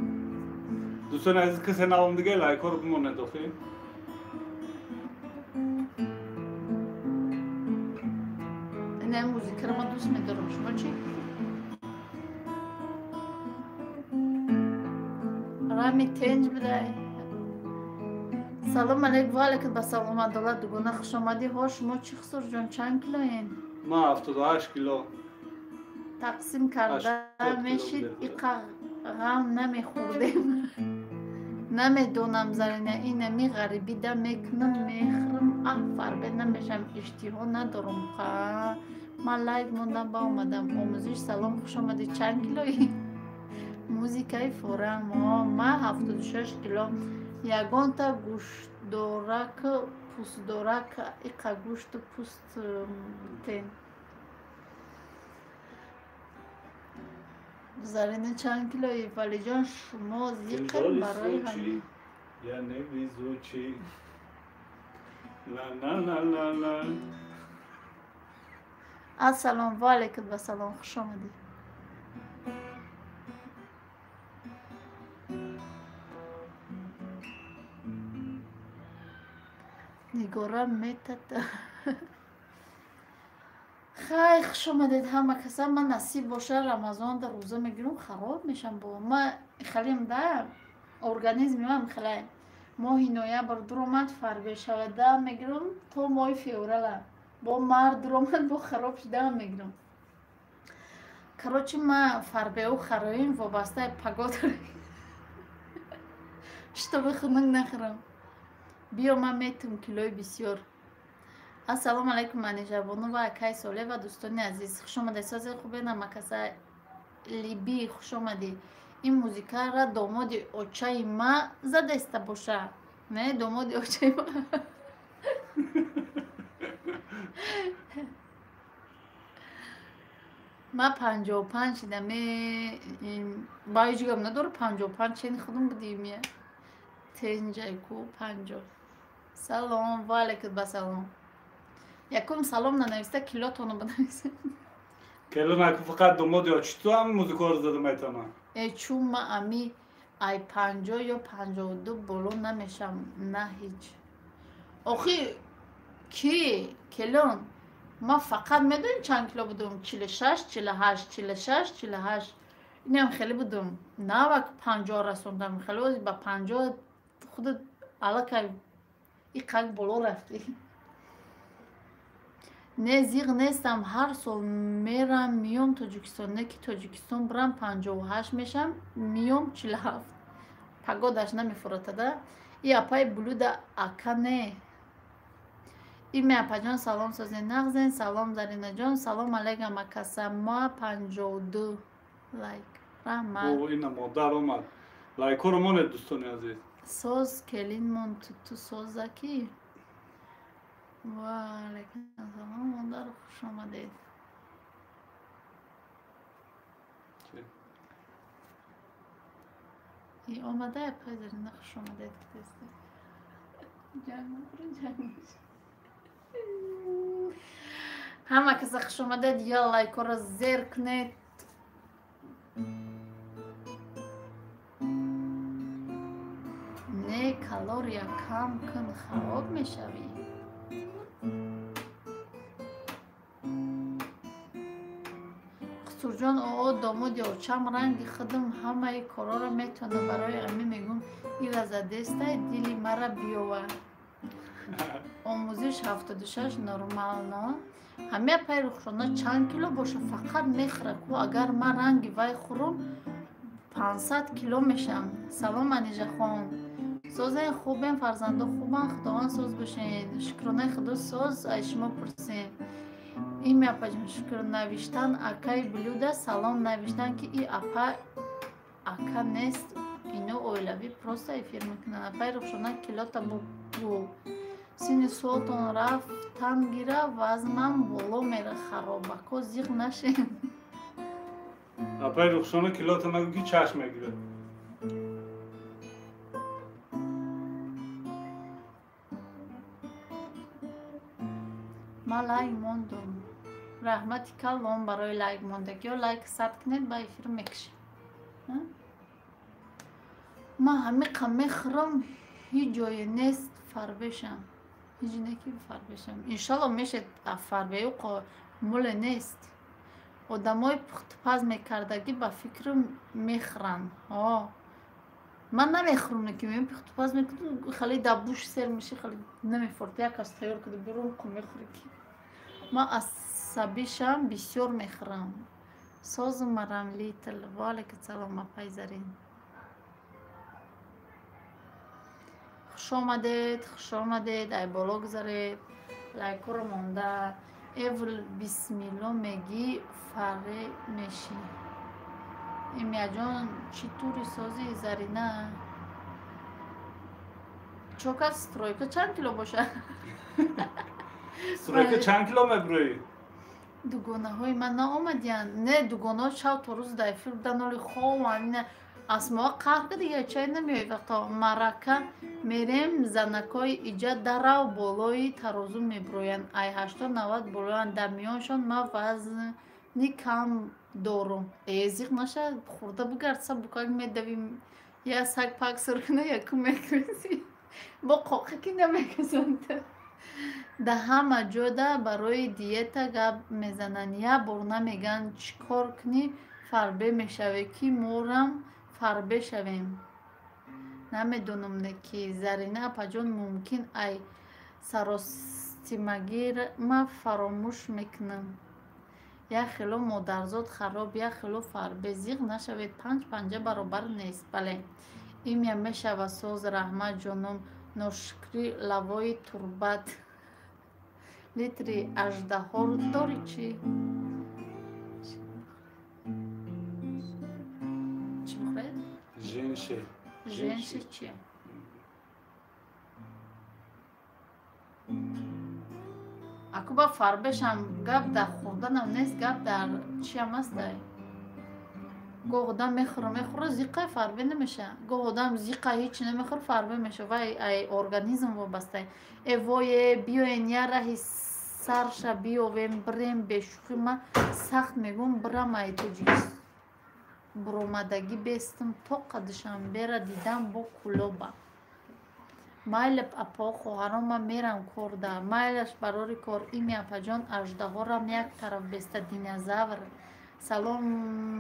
Дӯстони азиз, касе навом дига лайкҳоро бимонед охи. Не, музикаро ма дӯст медорам. Шумо чӣ? Рами тенҷ бидай. Салом алейкум ва алейкум ба салом Адолат дугона хуш омадӣ. Ҳо шумо чӣ Хусурҷон чанд килоен? Ман 78 кило. Тақсим карда мешид иқа ғам намехӯрдем. Намедонам Зарина инами ғарибида мекунам мехӯрам аҳ фарбе намешам иштиҳо надорам. Ха ман лайк мондам ба омадам. Омӯзиш салом хуш омадӣ. Чанд килои? Музикаи форам. Ман 76 кило. Ягонта гӯштдорак пӯстдорак иқа гӯшту пӯст тен. Зарина чанд килои? Валиҷон шумо зиқем барои ҳамин. Я невезучий. Ла-ла-ла-ла-ла. Ассалом ва алейкум вассалом хуш омадӣ. Нигора метата. Хай хуш омадед ҳама каса. Ман насиб боша Рамазон дар рӯза мегирам хароб мешам бо. Ма халим да организми ман хеле моҳи ноябр дуромад фарбе шавада мегирам то моҳи феврала. Бо март дуромад бо хароб шуда мегирам. Короче ма фарбеу хароим вобастаи погода. Чтобы хунук нахӯрам. Биё ман метум килои бисёр. Ассалому алайкум Манижабону ва акай Солеҳ ва дӯстони азиз. Хуш омадед. Сози хубе намакаса Либӣ хуш омадӣ. Ин музикара домоди очаи ма задаиста боша. Не, домоди очаи ма. Ма 55 шидам. Ба ҳеҷ гап надора 55 чени худум будим я. Тенҷай ку 50. Салом ва алейкум басалом. Якум салом нанависта килотоно банависа. Кило наку фақат домоди очи ту ҳам музикаро зада метавонам. Э чун ма ами ай 50 ё 52 боло намешам на ҳеҷ. Охи ки келон ма фақат медонӣ чанд кило будум? 46, 48, 46, 48. Инам хеле будум. Навак 50 расондам. Хеле ози ба 50 худат аллакай иқак боло рафтӣ. Не зиғ нестам, ҳар сол мерам миём Тоҷикистон. Не ки Тоҷикистон бирам 58 мешам, миём 47. Погодаш намефуратада. И апай блюда ака не. Ими апаҷон салом созен нағзен, салом Заринаҷон, салом алейкум акаса. Ма 52 лайк. Раҳмат. О, ина модар омад. Лайкҳоро монед дӯстони азиз. Соз келинмон туту соза ки? Ва алейкум ассалом, модар хуш омадед. И омада апай Зарина хуш омадед. Ҷанг ҷанг. Ҳама каса хуш омадед, я лайкҳоро зер кунед. Не калория кам кун хароб мешавӣ. Хусурҷон оо домоди очам ранги худам ҳамаи корҳоро метавонам. Барои ами мегӯм ира задестай дили мара биёвар. Омӯзиш 76 нормално. Ҳамаи апай Рухшона чанд кило боша фақат мехӯра ку агар ман ранги вай хӯрам 500 кило мешам. Салом Анижахон. Созен хубен фарзандо хубан худованд соз бошед. Шукронаи худо соз ай шумо пурсем. Ими апаҷон шукр навиштан акай блюда салом навиштан ки и апа ака нест ино оилавӣ просто эфир мекунанд. Апай Рухшона килота бугӯ. Сини солтон рафт тан гира вазмам боло мера харобако зиғ нашем. Апай Рухшона килота нагӯ ки чашм мегирад. Ман лайк мондум. Раҳмати калом барои лайк мондагиё. Лайк сад кунед ба эфир мекушем. Ман ҳамиқа мехӯрам ҳеҷ ҷое нест фарбешам. Ҳеҷ не ки фарбешам. Иншалло мешед фарбею муле нест. Одамои пухтупаз мекардагӣ ба фикру мехӯранд. Ман намехӯрам, ки меем пухтупаз мекунам, хеле дабуш сер меши, хеле намефорт. Як кас тайёр куда берун ку мехӯри ки. Ман асабишам бисёр мехӯрам. Созу марам литл. Ва алайкум салом апай Зарин. Хуш омадед, хуш омадед, ай боло гузаред, лайкоро монда. Эвл бисмилло мегӣ фарре мешӣ. Имяҷон чӣ тури сози Зарина? Чока стройка чанд кило боша? Стройка чанд кило мебурӣ? Дугонаҳои ман наомадиянд. Не, дугонаҳо шав то рӯз дар эфир будан, оли хов амина асмоа қаҳр ка дига чай намеояд. Вақто марака мерем, занакҳои иҷа дарав болои тарозу мебуроянд. Ай 80-90 болоянд. Дар миёншон ман вазни кам дорум. Э, зиқ наша, хурда бигард, сабукак медавим. Я саг пак сир куна, яку мекӯзи. Бо қоқаки намекасанд. Да ҳама ҷода барои диета гап мезананд. Як бор намегӯянд чӣ кор кунӣ фарбе мешавӣ, ки морам фарбе шавем. Намедонам не ки Зарина апаҷон мумкин ай саростимагима фаромӯш мекунам. Як хело модарзод хароб, як хело фарбе. Зиқ нашавед, панҷ панҷа баробар нест. Бале, имя мешава соз, раҳмат ҷоном, ношукрӣ лавои турбат. Литри аждаҳор дорӣ чӣ? Чӣ мехоҳед? Женше. Женше чия? Аку ба фарбешам гап дар хӯрданам нест, гап дар чиам астай. Гоҳ одам мехӯра, мехӯра, зиқа фарбе намеша. Гоҳ одам зиқа ҳеч намехӯра, фарбе меша. Вай ай организм вобастай. Э вое, биёен я раҳи сарша биёвем, бирем бешӯхӣ. Ман сахт мегӯм, бирам ай Тоҷикистон. Буромадагӣ бестам то Душанбера дидам бо Кулоба. Майли апо хоҳарон, ман мерам кор да. Майлаш барори кор. Ими апаҷон аждаҳорам як тараф беста динозавр. Салом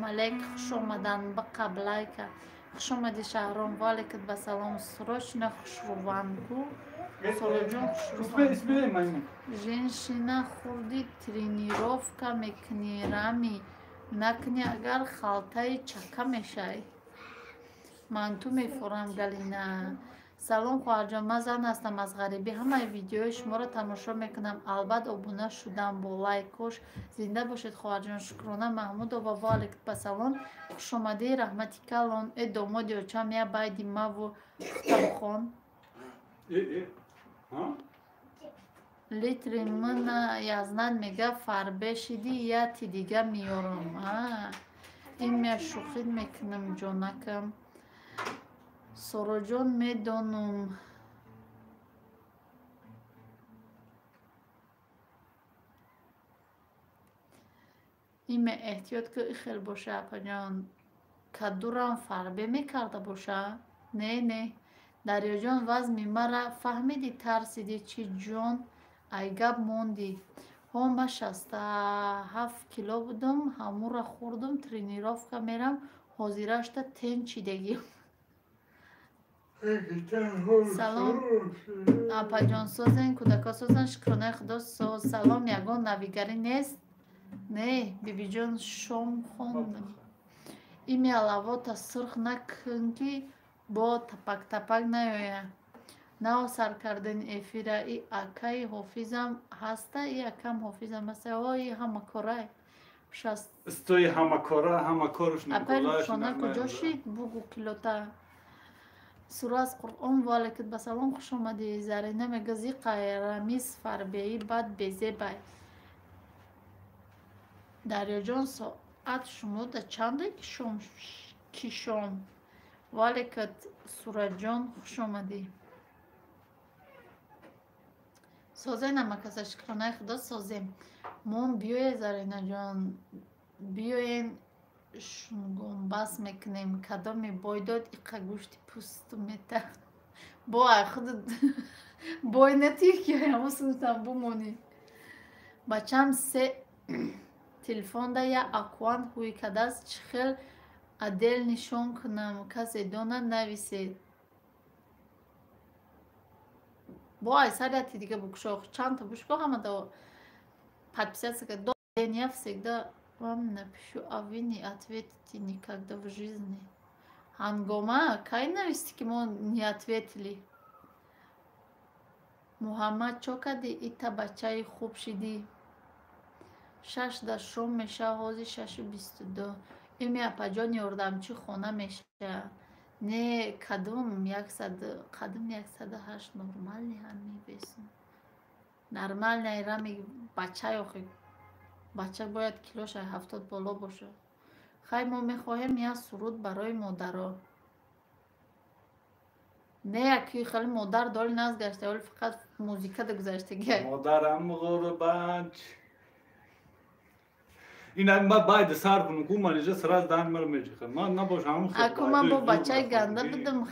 алейк, хуш омадан ба қаблайка. Хуш омадӣ Шаҳром, ва алейкум ба салом. Срочно хушруванку. Сороҷон хушруван. Женщина хурди тренировка мекунӣ, рами накунӣ агар халтаи чака мешай. Ман ту мефурам Галина. Салом хоҳарҷон, ман зан ҳастам аз ғарибӣ. Ҳамаи видеои шуморо тамошо мекунам. Албат обуна шудам бо лайкош. Зинда бошед хоҳарҷон. Шукрона Маҳмудова, ва алейкум ассалом. Хушомадӣ, раҳмати калон. Э домоди очам я байди маву Хутабхон. Литри мына язнан мега фарбе шиди, я ти дига меёрам. Имя шӯхӣ мекунам ҷонакам. Сороҷон медонум. Име эҳтиёт ку ихел боша апаҷон. Кадурам фарбе мекарда боша? Не, не. Дарёҷон вазми мара фаҳмидӣ, тарсидӣ чӣ ҷон ай гап мондӣ. Ҳо ман 67 кило будам, ҳамура хӯрдум, тренировка мерам, ҳозирашта тенчидагиам. Салом апаҷон, созен, кӯдако созен, шукронаи худо соз. Салом, ягон навигарӣ нест? Не, бибиҷон шом хондам. Ими алавота сурх накун ки бо тапак-тапак наёя. Нав сар карден эфира и акаи ҳофизам ҳаста, и акам ҳофизам ҳаста. О, и ҳамакорай. Стои ҳамакора, ҳамакорш Апай Рухшона куҷо шид? Бугу килота. Сура аз Қуръон ва алайкум ба салом, хуш омадӣ. Зарина мега зиқай рамиз фарбеӣ бад безебай. Дарёҷон соат шумо да чанде ки шом? Ва алайкат Сураҷон, хуш омадӣ. Созем намакаса, шукронаи худо созем. Мон биёе Заринаҷон, биёен шунгомбас мекунем. Кадоме бой дод иқа гӯшти пӯсту мета. Бо ай худ бой натӣ ки ҳамосунтам бумонӣ. Бачам се телефонда я акван ҳуй кадаст, чӣ хел Адел нишон кунам, касе донад нависед. Бо ай саряти дига букшо, чандта бушко ҳамада подписаться ка. Я всегда вам напишу, а вы не ответите никогда в жизни. Ҳангома кай нависти ки мо не ответили? Муҳаммад чо кардӣ? Ита бачаи хуб шидӣ. 6 да шом меша, ҳозир 6:22. Ими апаҷон ёрдамчи хона меша. Не, кадом қадим 108 нормални ҳами весн. Нормални рами бачаи охи. Бача бояд килоша 70 боло бошад. Хай мо мехоҳем як суруд барои модаро. Не, яки хеле модар доли назгашта, вале фақат музика да гузаштагӣ. Модарам ғурбач. Ина ма байд сар кунам, ку манижа сразу дан мар мечиха. Ман набош ҳамун хел. Аку ман бо бачаи ганда будам.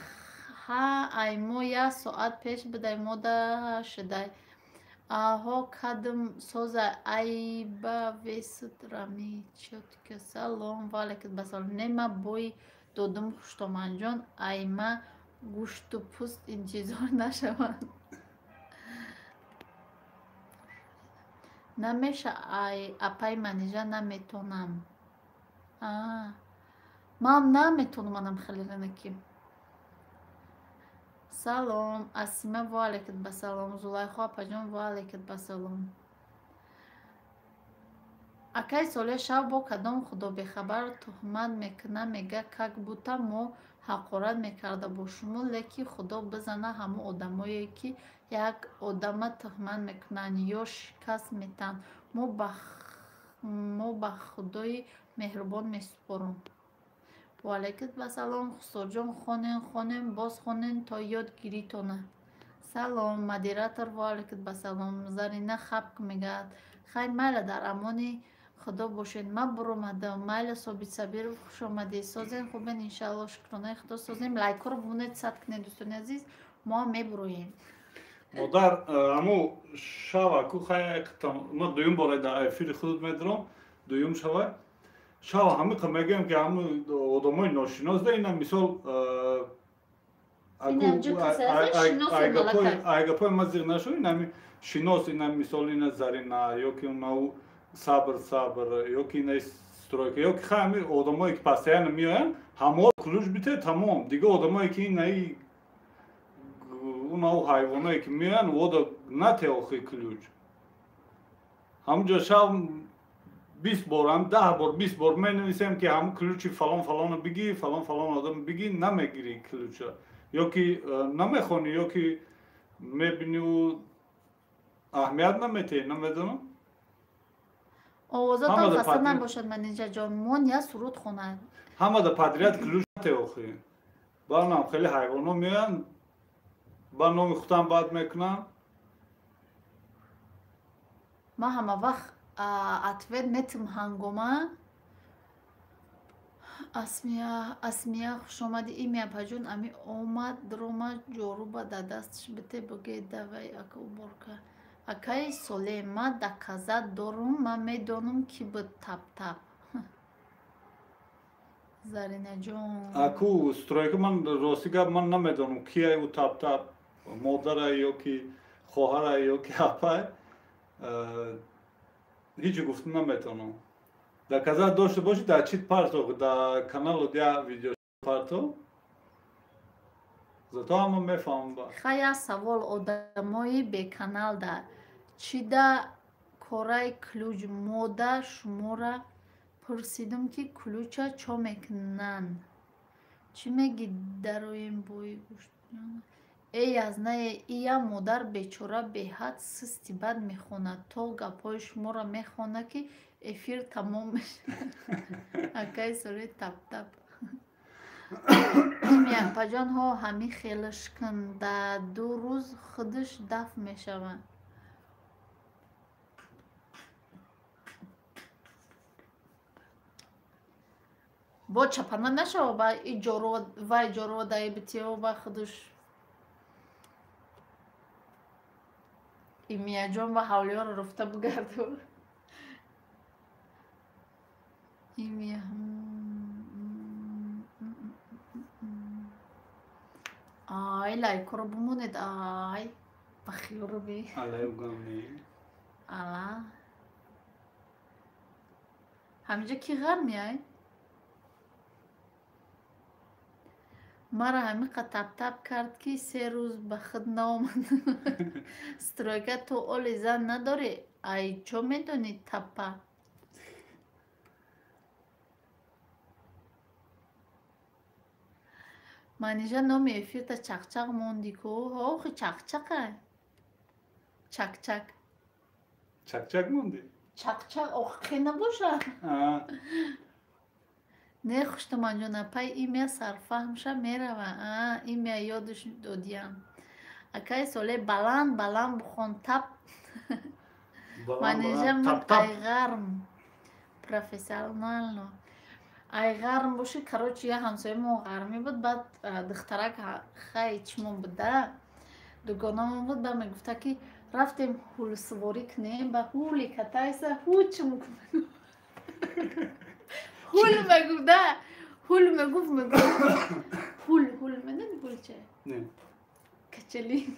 Ҳа, ай мо як соат пеш будай, мода шудай. Аҳо кадм соза айба весут рами чётка. Салом ва алайкум басалом. Не ма бои додум хуштоманҷон, айма гӯшту пӯст интизор нашаванд. Намеша ай апай манижа наметонам. Ман наметонам, манам хеле ранаки. Салом Асима ва алайкум басалом. Зулайхо апаҷон ва алайкум басалом. Акай соле шав бо кадом худо бехабар туҳмат мекуна, мега как будто мо ҳақорат мекарда бо шумо, леки худо бизана ҳамо одамое ки як одама туҳмат мекунанд ё шикаст метаҳанд. Мо ба худои меҳрубон месупорам. Ва алайкум басалом. Хусроҷон хонен, хонен, боз хонен то ёд гиритона. Салом модератор ва алайкум басалом. Зарина хапк мегӯяд. Хай майла дар амони худо бошед. Ман буромадам. Майла Собит Сабиров хуш омадед. Созем хубен иншалло, шукронаи худо созем. Лайкҳоро бимонед сад кунед дӯстони азиз. Мо мебуроем. Модар аму шава ку хай ма дуюм бора дар эфири худат медорам, дуюм шава. Шава ҳамиқа мегӯям ки ҳаму одамои ношинос да ина мисол айгапои ма зиқ нашуд, инами шинос, ина мисол ина Зарина ё ки унау Сабр Сабр ё ки ина стройка ё ки хай ҳами одамое ки постоянно меоянд, ҳамао ключ бите тамом. Дига одамое ки инаи унау ҳайвоное ки меоянд, вода нате охи ключ. Ҳамҷо шав 20 бор, ҳам 10 бор, 20 бор менависем ки ҳам ключи фалон фалоно бигӣ, фалон фалон одам бигӣ, намегирӣ ключа. Ё ки намехонӣ, ё ки мебинӣ аҳамият наметиҳӣ, намедонам. Овозатон хаста набошад манижаҷон, мон як суруд хонад. Ҳамада подряд ключ нате охи. Баънам хеле ҳайвоно меоянд, ба номи худам бад мекунанд. Ман ҳама вақт ответ метим ҳангома. Асмия, Асмия хуш омадӣ. Ими апаҷон ами омад рома ҷоруба дар дасташ бите буге давай ака уборка. Акаи Соле, ман доказат дорум, ман медонам ки буд тап-тап. Заринаҷон. Аку стройка ман рости гап ман намедонам кияй ӯ тап-тап, модарай ё ки хоҳарай ё ки апай. Ҳеҷ гуфта наметавонам. Доказат дошта бошӣ дар чит парто, дар каналу я видео парто. Зато ҳама мефаҳмам. Хай як савол одамои беканал да чӣ да кораи ключ мода шумора пурсидум ки ключа чо мекунанд? Чӣ мегӣ дароем бои гӯшт? Эй язнае, ия модар бечора беҳад систи бад мехонад, то гапҳои шуморо мехонад ки эфир тамом мешавад. Акаи соли тап-тап. Апаҷон ҳо ҳамин хелаш кун, дар 2 рӯз худаш дафт мешавад. Бо чапана нашава ба вай ҷорова даи битиё ба худаш Имияҷон ба ҳавлиёро руфта бугарду. Имия Ай, лайкоро бимонед, ай. Ба хиёро би. Ала. Ҳаминҷа ки ғар меай? Мара ҳамиқа таптап кард, ки 3 рӯз ба худ наомад. Стройка то оли зан надорӣ, ай чо медонӣ таппа? Манижа номи эфирта чақчақ монди ку? Охи чақчақай. Чакчак. Чакчак монди? Чақчақ охи набоша. Не хуштуманҷон, апай имя сарфаҳмша мерава. Имя ёдаш додиям. Акай соле баланд баланд бухон тап. Манижа ман айғарм. Профессионально. Айғарм боши, короче, я ҳамсоямон ғармӣ буд, баъд духтарак хай чимон буда, дугонамон буд, баъд мегуфта ки рафтем ҳулсуворӣ кунем, ба ҳули катайса ҳучм ҳул мегуфт, да ҳул мегуфт, мегуфт ҳул ҳул медони ҳул че? Не. Качели.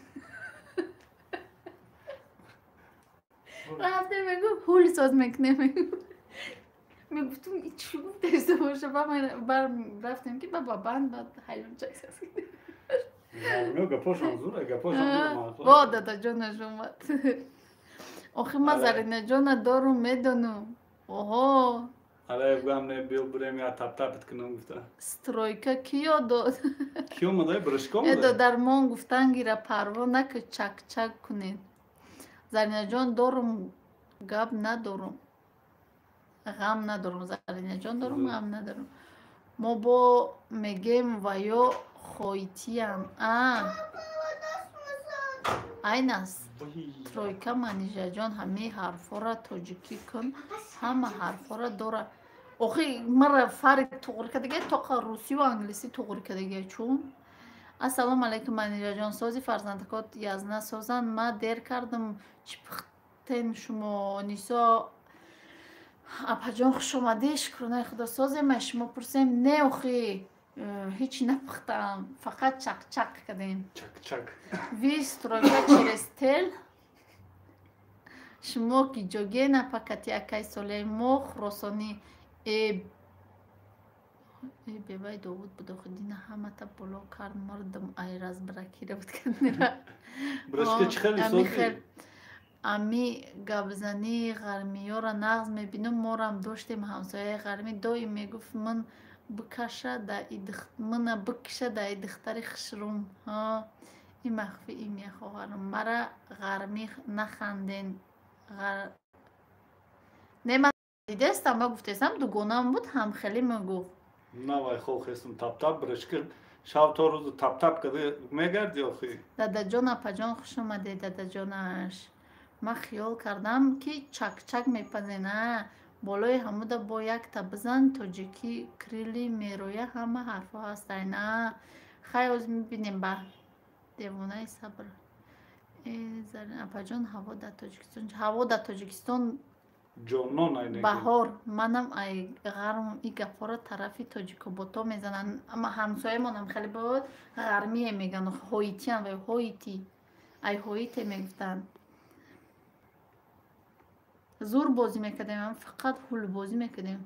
Рафтем мегуфт ҳул соз мекунем, мегуфт. Мегуфтум чӣ гуфтаиста боша, бар рафтем ки ба банд баъд ҳайлончак саз кунем. Гапошон зура, гапошон зура. Во дадаҷонаш омад. Охи ма Заринаҷона дорум, медонум. Оҳо. Алаев гам не биё бурем я таптапит кунам гуфта. Стройка киё дод? Ки омада? Брашко омада? Эдо дармон гуфтан гира парво наки чакчак кунед. Заринаҷон дорум, гап надорум. Ғам надорум, Заринаҷон дорум, ғам надорум. Мо бо мегем ва ё хоитиян. Айнас. Тройка Манижаҷон ҳамаи ҳарфҳоро тоҷикӣ кун, ҳама ҳарфҳоро дора. Охи мара фари туғри кардагия, тоқа русию англисӣ туғри кардагия чун. Ассалому алайкум Манижаҷон, сози фарзандакот язна созанд. Ма дер кардам, чӣ пухтен шумо? Нисо апаҷон хуш омадӣ, шукронаи худо созем, ма шумо пурсем. Не охи ҳеҷ напухтам, фақат чақчақ кардем. Чакчак. Ви стройка через тел. Шумо ки ҷоге напакати акай соле мо хуросонӣ бевай Довуд буд охи дина ҳамата боло кард мардум ай разбракира буд карднера. Брашка чӣ хеле сози? Ами гапзании ғармиёра нағз мебинум, морам доштем ҳамсояи ғармӣ доим мегуфт ман бикаша мана бикша даи духтари хушрум. Ин махфӣ имя хоҳарам. Мара ғармӣ наханден. Не ман дидестам, ма гуфтестам дугонам буд, ҳамхелӣ мегуфт. Навай хохестам таптап брашка шав то рӯзу таптап карда мегарди охи. Дадаҷон апаҷон хуш омадед, дадаҷонаш. Ман хиёл кардам ки чакчак мепазен. Болои ҳамуда бо якта бизан тоҷикӣ крили мероя ҳама ҳарфҳо ҳастанд. Хай оз мебинем ба девонаи сабр. Апаҷон ҳаво дар Тоҷикистон, ҳаво дар Тоҷикистон ҷонон айнеги. Баҳор. Манам ай ғармам и гапҳоро тарафи тоҷикобото мезананд. Ама ҳамсоямонам хеле буд ғармие меган, ҳоитиян ва ҳоити. Ай ҳоите мегуфтанд. Зур бозӣ мекардем, фақат ҳулбозӣ мекардем.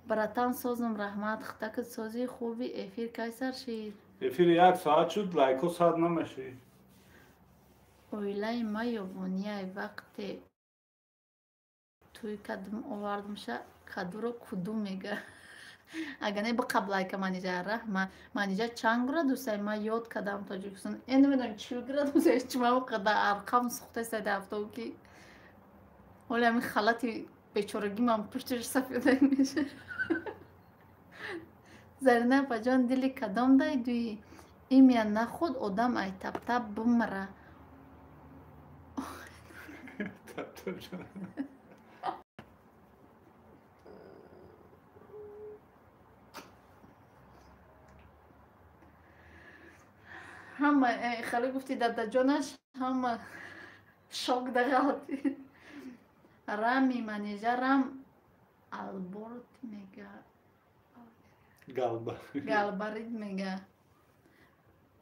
Братан созам раҳмат, хитакат сози хуби эфир кай сар шид? Эфир 1 соат шуд, лайко сар намешид. Оилаи ма ёвонияй вақте тӯй кардам овардамша кадуро куду мега. Агар не биқаб лайка Манижа раҳма. Манижа чанд градусай? Ма ёд кардам Тоҷикистон. Намедонам 40 градусай, чима қадар арқам сӯхтасай дар автобус ки ҳоли ҳамин халати бечорагимам пушташ сафеда меша. Зарина апаҷон дили кадом дай дуи? Имя нахуд одам ай таптап бумра. Ҳама хеле гуфти дадаҷонаш ҳама шок дағалти. Рами Манижа рам алборт мега. Галба. Галбарит мега.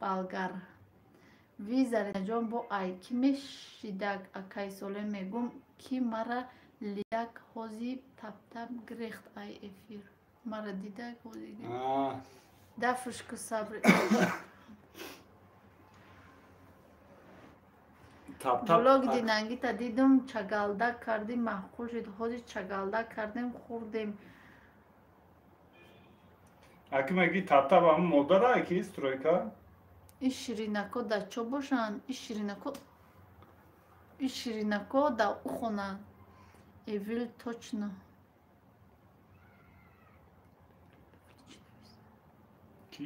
Болгар. Ви Заринаҷон бо ай ки мешидак акай соле мегум ки мара лидак ҳози таптап гирехт ай эфир. Мара дидак ҳози гирехт. Дафушку сабри. Блог динангита дидум чагалдак кардим маъқул шуд. Ҳози чагалдак кардем хӯрдем. Аки меги таптап ам модара ки стройка? Ин ширинако да чо бошанд? Ин ширинако да ухонанд. Эвил точно. Ки?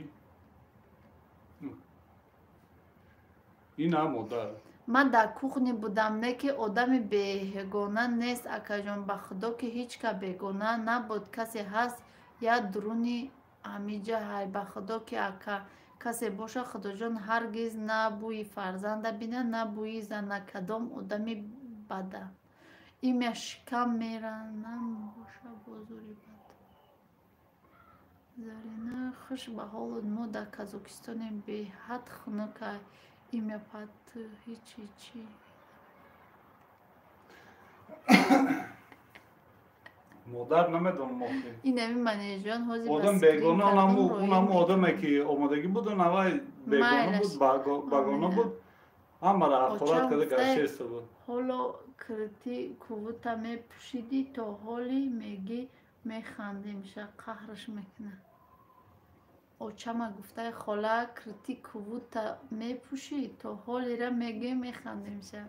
Ина модар. Ман дар кухни будам, не ки одами бегона нест, акаҷон, ба худо ки ҳеҷ ка бегона набуд. Касе ҳаст я дуруни ҳамиҷа ҳай, ба худо ки ака касе боша, худоҷон ҳаргиз на бӯи фарзанда бина, на бӯи зана, кадом одами бада. Имя шикам меранам боша бозори бад. Зарина хуш ба ҳолат, мо дар Казокистонем, беҳад хунук ай. Имя пат ҳичи чи. Модар намедонам охи. Инами манежон ҳози одам бегона, онаму одаме ки омодагӣ буд, онавай бегона буд, багона буд, ҳамара ҳақорат карда гаштеста буд. Ҳоло кирти кувута мепӯшидӣ то ҳоли мегӣ механдем ша қаҳраш мекунад. Очама гуфтаи хола кирти кувута мепӯшӣ то ҳолира мегӣ механдем ша.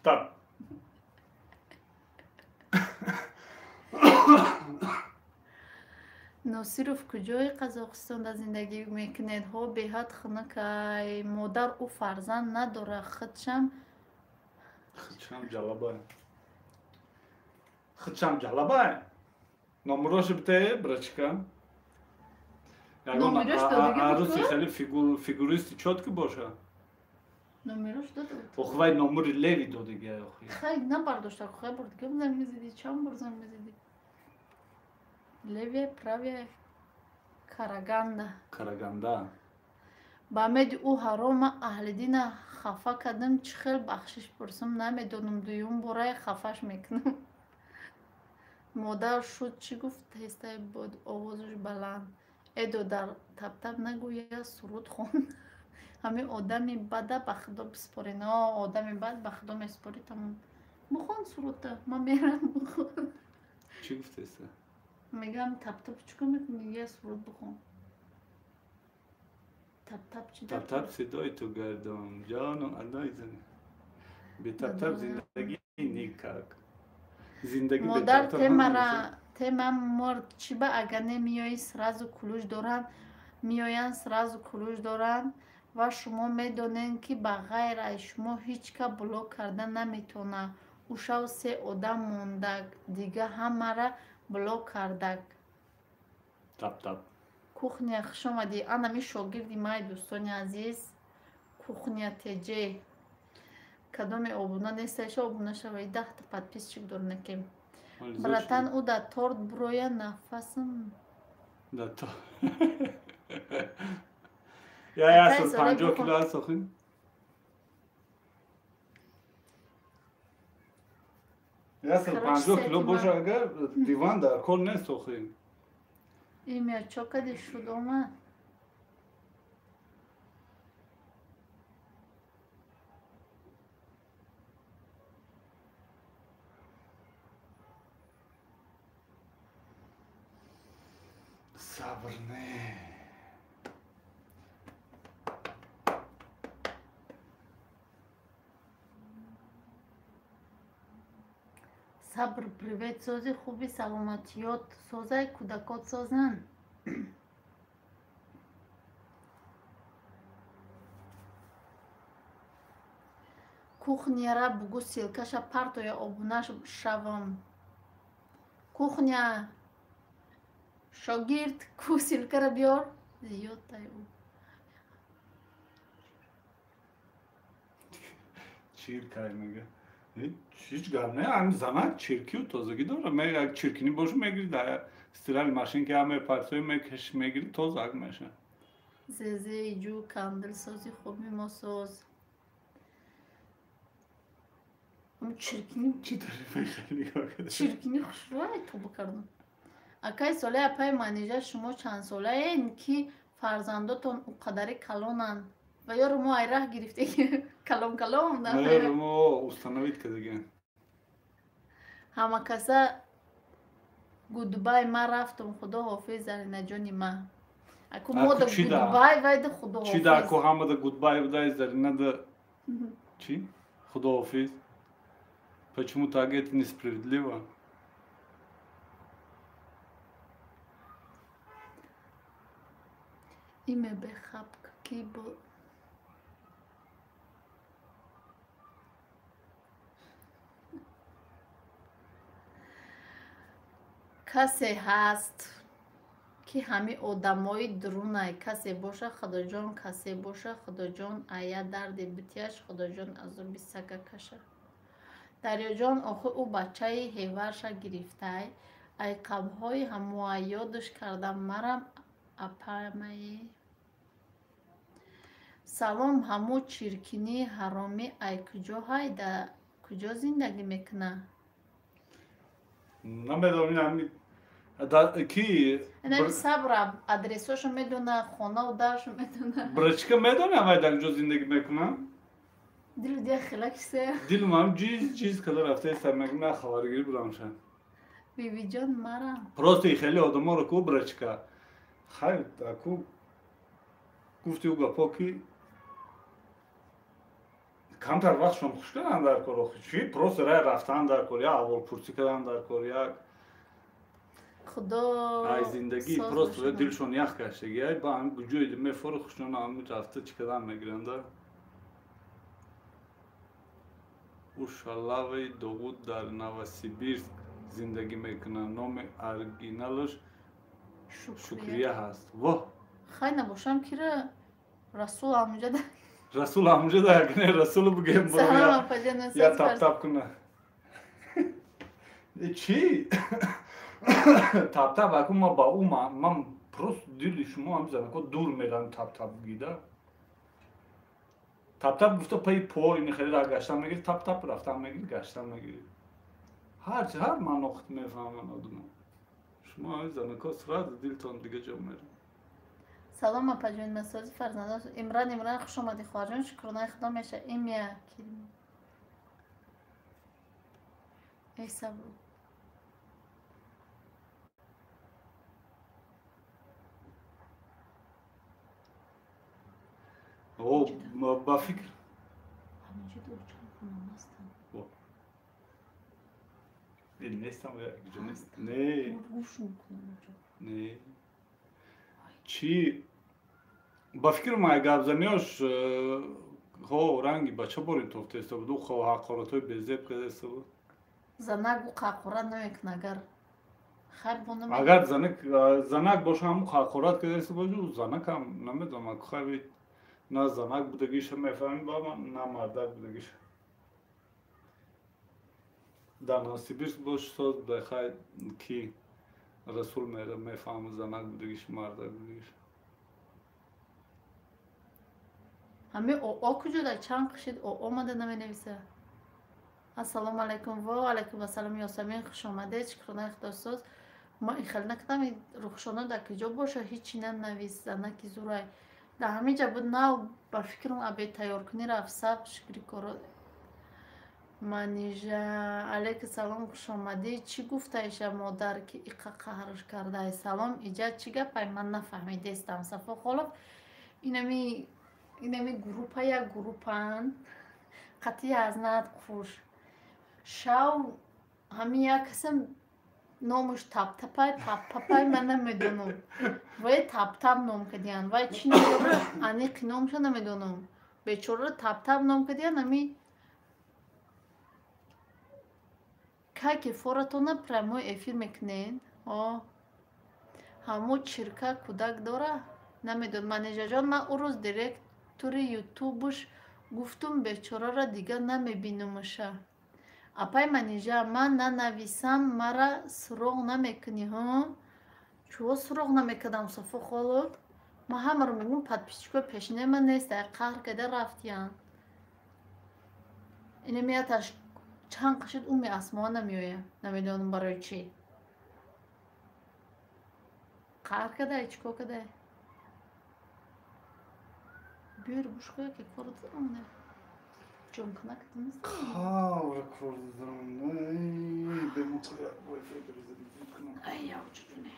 Тап. Носиров куҷои Қазоқистонда зиндагӣ мекунед? Ҳо беҳад хунук ай. Модар ӯ фарзанд надорад, худшам ҷалабай. Худшам ҷалабай. Номурош бите, брачка. Аруси хеле фигуристи чётки боша. Номерош дод. Ох вай номури леви додига охи. Хай набардошта, хай бор дига занг мезиди, чанд бор занг мезиди. Левия, правия, Караганда. Караганда. Ба меди ӯ ҳарома аҳлидина хафа кардам, чӣ хел бахшиш пурсам намедонам, дуюм борае хафаш мекунам. Модар шуд чӣ гуфт? Ҳестаи буд овозаш баланд. Э додар, таптап нагӯя, суруд хон. Ҳамин одами бада ба худо биспорен. Одами бад ба худо месупорӣ, тамом. Бухон сурута, ман мерам бухон. Чӣ гуфтеста? Мегам таптап чӣ кор мекунӣ? Я суруд бухон. Таптап чӣ? Таптап сидои ту гардон, ҷону адои зани. Бе таптап зиндагӣ никак. Зиндагӣ бе Модар таптап темара тема морд чӣ ба агар немиёӣ сразу кулуш доранд, меоянд сразу кулуш доранд ва шумо медонед ки ба ғайр аз шумо ҳеҷ ка блок карда наметавонад. Ӯшав се одам мондаг, дига ҳамара блок кардаг. Таптап. Кухня хуш омадӣ. Анами шогирди май, дӯстони азиз. Кухня ТЖ. Кадоме обуна несташа обуна шавай, 10 подписчик дорнакем. Братан, ӯ да торт буроя нафасм. Да торт. Я 50 кило аст охи. Я 50 кило боша агар диван дар кор нест охи. Имя чо кади шуд омад? Сабр не. Сабр, привет, сози хуби, саломатиёт созай, кӯдакот созанд. Кухняра бугу ссылкаша партоя обуна шавам. Кухня шогирд ку ссылкара биёр. Зиёд тай ӯ. Чир кай мега. Ҳеҷ гап не, ҳамин занак чиркию тозагӣ дорад. Як чиркинӣ боша, мегири дар стиральный машинка ҳам мепартои, мекаши, мегири, тозак меша. Зезеи ҷӯ кандилсози хуби мо соз. Чиркинӣ чӣ дори? Чиркинӣ хушрӯай тоба кардам. Акай солаи апаи Манижа, шумо чандсолаен, ки фарзандотон оқадари калонанд? Ва ёро мо айраҳ гирифте, калон калон. Ёро мо установить кардагиам. Ҳамакаса goodbye, ман рафтам, худо ҳофиз, Заринаҷони ма. Аку мода goodbye, вайда худо ҳофиз. Чӣ да аку ҳамада goodbye будай, Заринада чӣ? Худо ҳофиз. Почему так, это несправедливо? Имя бехаб ки бо касе ҳаст, ки ҳами одамои дурунай. Касе боша, худоҷон, касе боша, худоҷон, ая дарди битияш, худоҷон, азоби сага каша. Дарёҷон, охир ӯ бачаи ҳеварша гирифтай, айқабҳои ҳамоа ёдаш кардам марам апамае. Салом, ҳамо чиркинии ҳаромӣ ай куҷо ҳайда, куҷо зиндагӣ мекуна? Намедонам, ки инами сабра адресошо медона, хонаву даршо медона. Брачка медонам, ай дар куҷо зиндагӣ мекунам. Дилу дия хелакисе. Дилу ман ҷиз ҷиз када рафтаеста, мегӯм на хабаргирӣ бурамша. Бибиҷон, марам. Просто хеле одаморо ку брачка. Хай, аку гуфти ӯ гапо ки камтар вақтшон хуш кардан дар кор, охи чӣ? Просто рай рафтан дар кор, як аҳволпурсӣ кардан дар кор, як худо ай зиндагӣ просто дилшон ях гаштаги, ай ба ҳами ҷои мефори хушшон ҳами рафта чӣ кардан мегиранда. Ӯ шалаваи Довуд дар Новосибирск зиндагӣ мекунад. Номи оригиналаш Шукрия ҳаст. Воҳ! Хай набошам, кира Расул ҳамунҷа. Расул ҳамунҷа да, не Расулу бигем, я таптап куна. Чӣ? Таптап аку ма ба ӯ ман просто дили шумо ҳам занако дур мерам таптап гида. Таптап гуфта пайи пой нихели ра гаштан мегири, таптап рафтан мегири, гаштан мегири. Ҳарчи ҳар манохт мефаҳманд одама. Шумо ҳамин занако сразу дилтон дига ҷо мерам. Салом, апаҷон, масози фарзандон. Имран, Имран, хуш омадӣ, хоҳарҷон, шукронаи худо меша. Имя эй сабр. О, ба фикр. Нестам, не. Не. Чӣ? Ба фикр май гапзаниёш хо ранги бача борин тофтаиста буд, ӯ ҳақоратҳои безеб кардаиста буд. Занак ӯ ҳақорат намекунад, агар хайр бо намекунад. Агар занак боша, ҳамун ҳақорат кардаиста бошад, ӯ занакам намедонам, хайр на занак будагиша мефаҳмем, ба ман на мардак будагиша. Дар Новосибирск бош соз бехай ки Расул мефаҳмад занак будагиш, мардак будагиш. Ҳами оо куҷо дар чанд қишид оо омада наменависа. Ассалому алайкум, ва алайкум ассалом, Ёсамин, хуш омадед, шукронаи худосоз. Ма ихел накардам, рухшона дар куҷо боша, ҳичи нанавис, занаки зурай. Дар ҳамин ҷа буд, нав ба фикрам обед тайёркунӣ рафт, саб шукри коро. Манижа, алайкум салом, хуш омадӣ. Чӣ гуфтаиша модар, ки иқа қаҳрш кардай? Салом, иҷа чӣ гапай, ман нафаҳмидестам. Сафо Холов, инами группа як группаанд, қатъи азнат қуш. Шав ҳамин як касам номаш таптапай, паппапай, ман намедонам. Вай таптап ном кардиянд. Вай чӣ ном дорад, аниқи номаша намедонам. Бечораро таптап ном кардиянд, ҳами кай ки форатона прямой эфир мекунед. Ҳамо чирка кӯдак дора? Намедонам. Манижаҷон, ман ӯ рӯз директори ютубш гуфтум, бечораро дигар намебинумаша. Апай Манижа, ман нанависам, мара суроғ намекунӣ, ҳо? Чӯ суроғ намекардам, Софо холо? Ман ҳамаро мегӯм, подписчикои пешинаи ман нест, қаҳр карда рафтиян. Инамияташ чанд қашид уми асмона намеоя. Намедонам барои чӣ. Қаҳр кадай, чӣ кор кадай? Биёр бушкоя ки кор дорам. Ҷонкунак нест. Қавр кор дорам. Бемукоя вайфай перезарядить кунам. Ай, явчуне.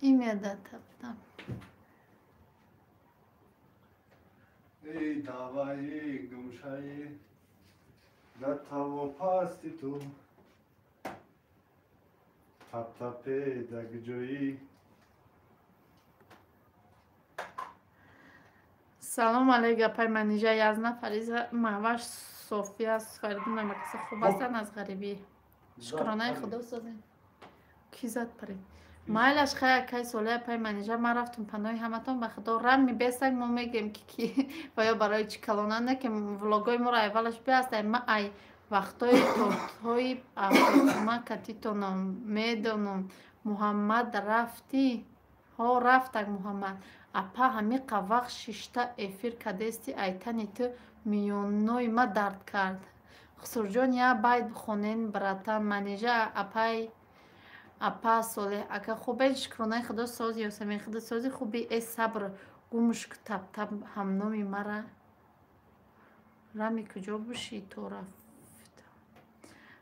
Имя да тап-тап. Эй, давай, гумшай, до того пасти ту. Тап-тапе, да гҷои. Салом алейк, апай Манижа, Язна, Фариза, Маҳваш, София, Фаридун, намакаса хуб ҳастанд аз ғарибӣ. Шукронаи Худо созем. Ки зад парид? Майлаш хай акай соли апай Манижа, ман рафтум паноҳи ҳаматон ба Худо. Рамми бесак мо мегем ки ки ва ё барои чӣ калонанда ки влогои моро аввалаш биаст. Ма ай вақтҳои тортҳои апартма катитонам медонам. Муҳаммад рафтӣ? Ҳо, рафтак Муҳаммад. Апа ҳамиқа вақт шишта эфир кадести, айтани ту миёнои ма дард кард. Хусурҷон, я байт бихонен, братан. Манижа апай апа Солеҳ ака хубен, шукронаи Худо сози. Ёсамин Худо сози хуби. Э сабр гумшк тап-тап ҳамноми мара. Рами куҷо бошӣ то рафт?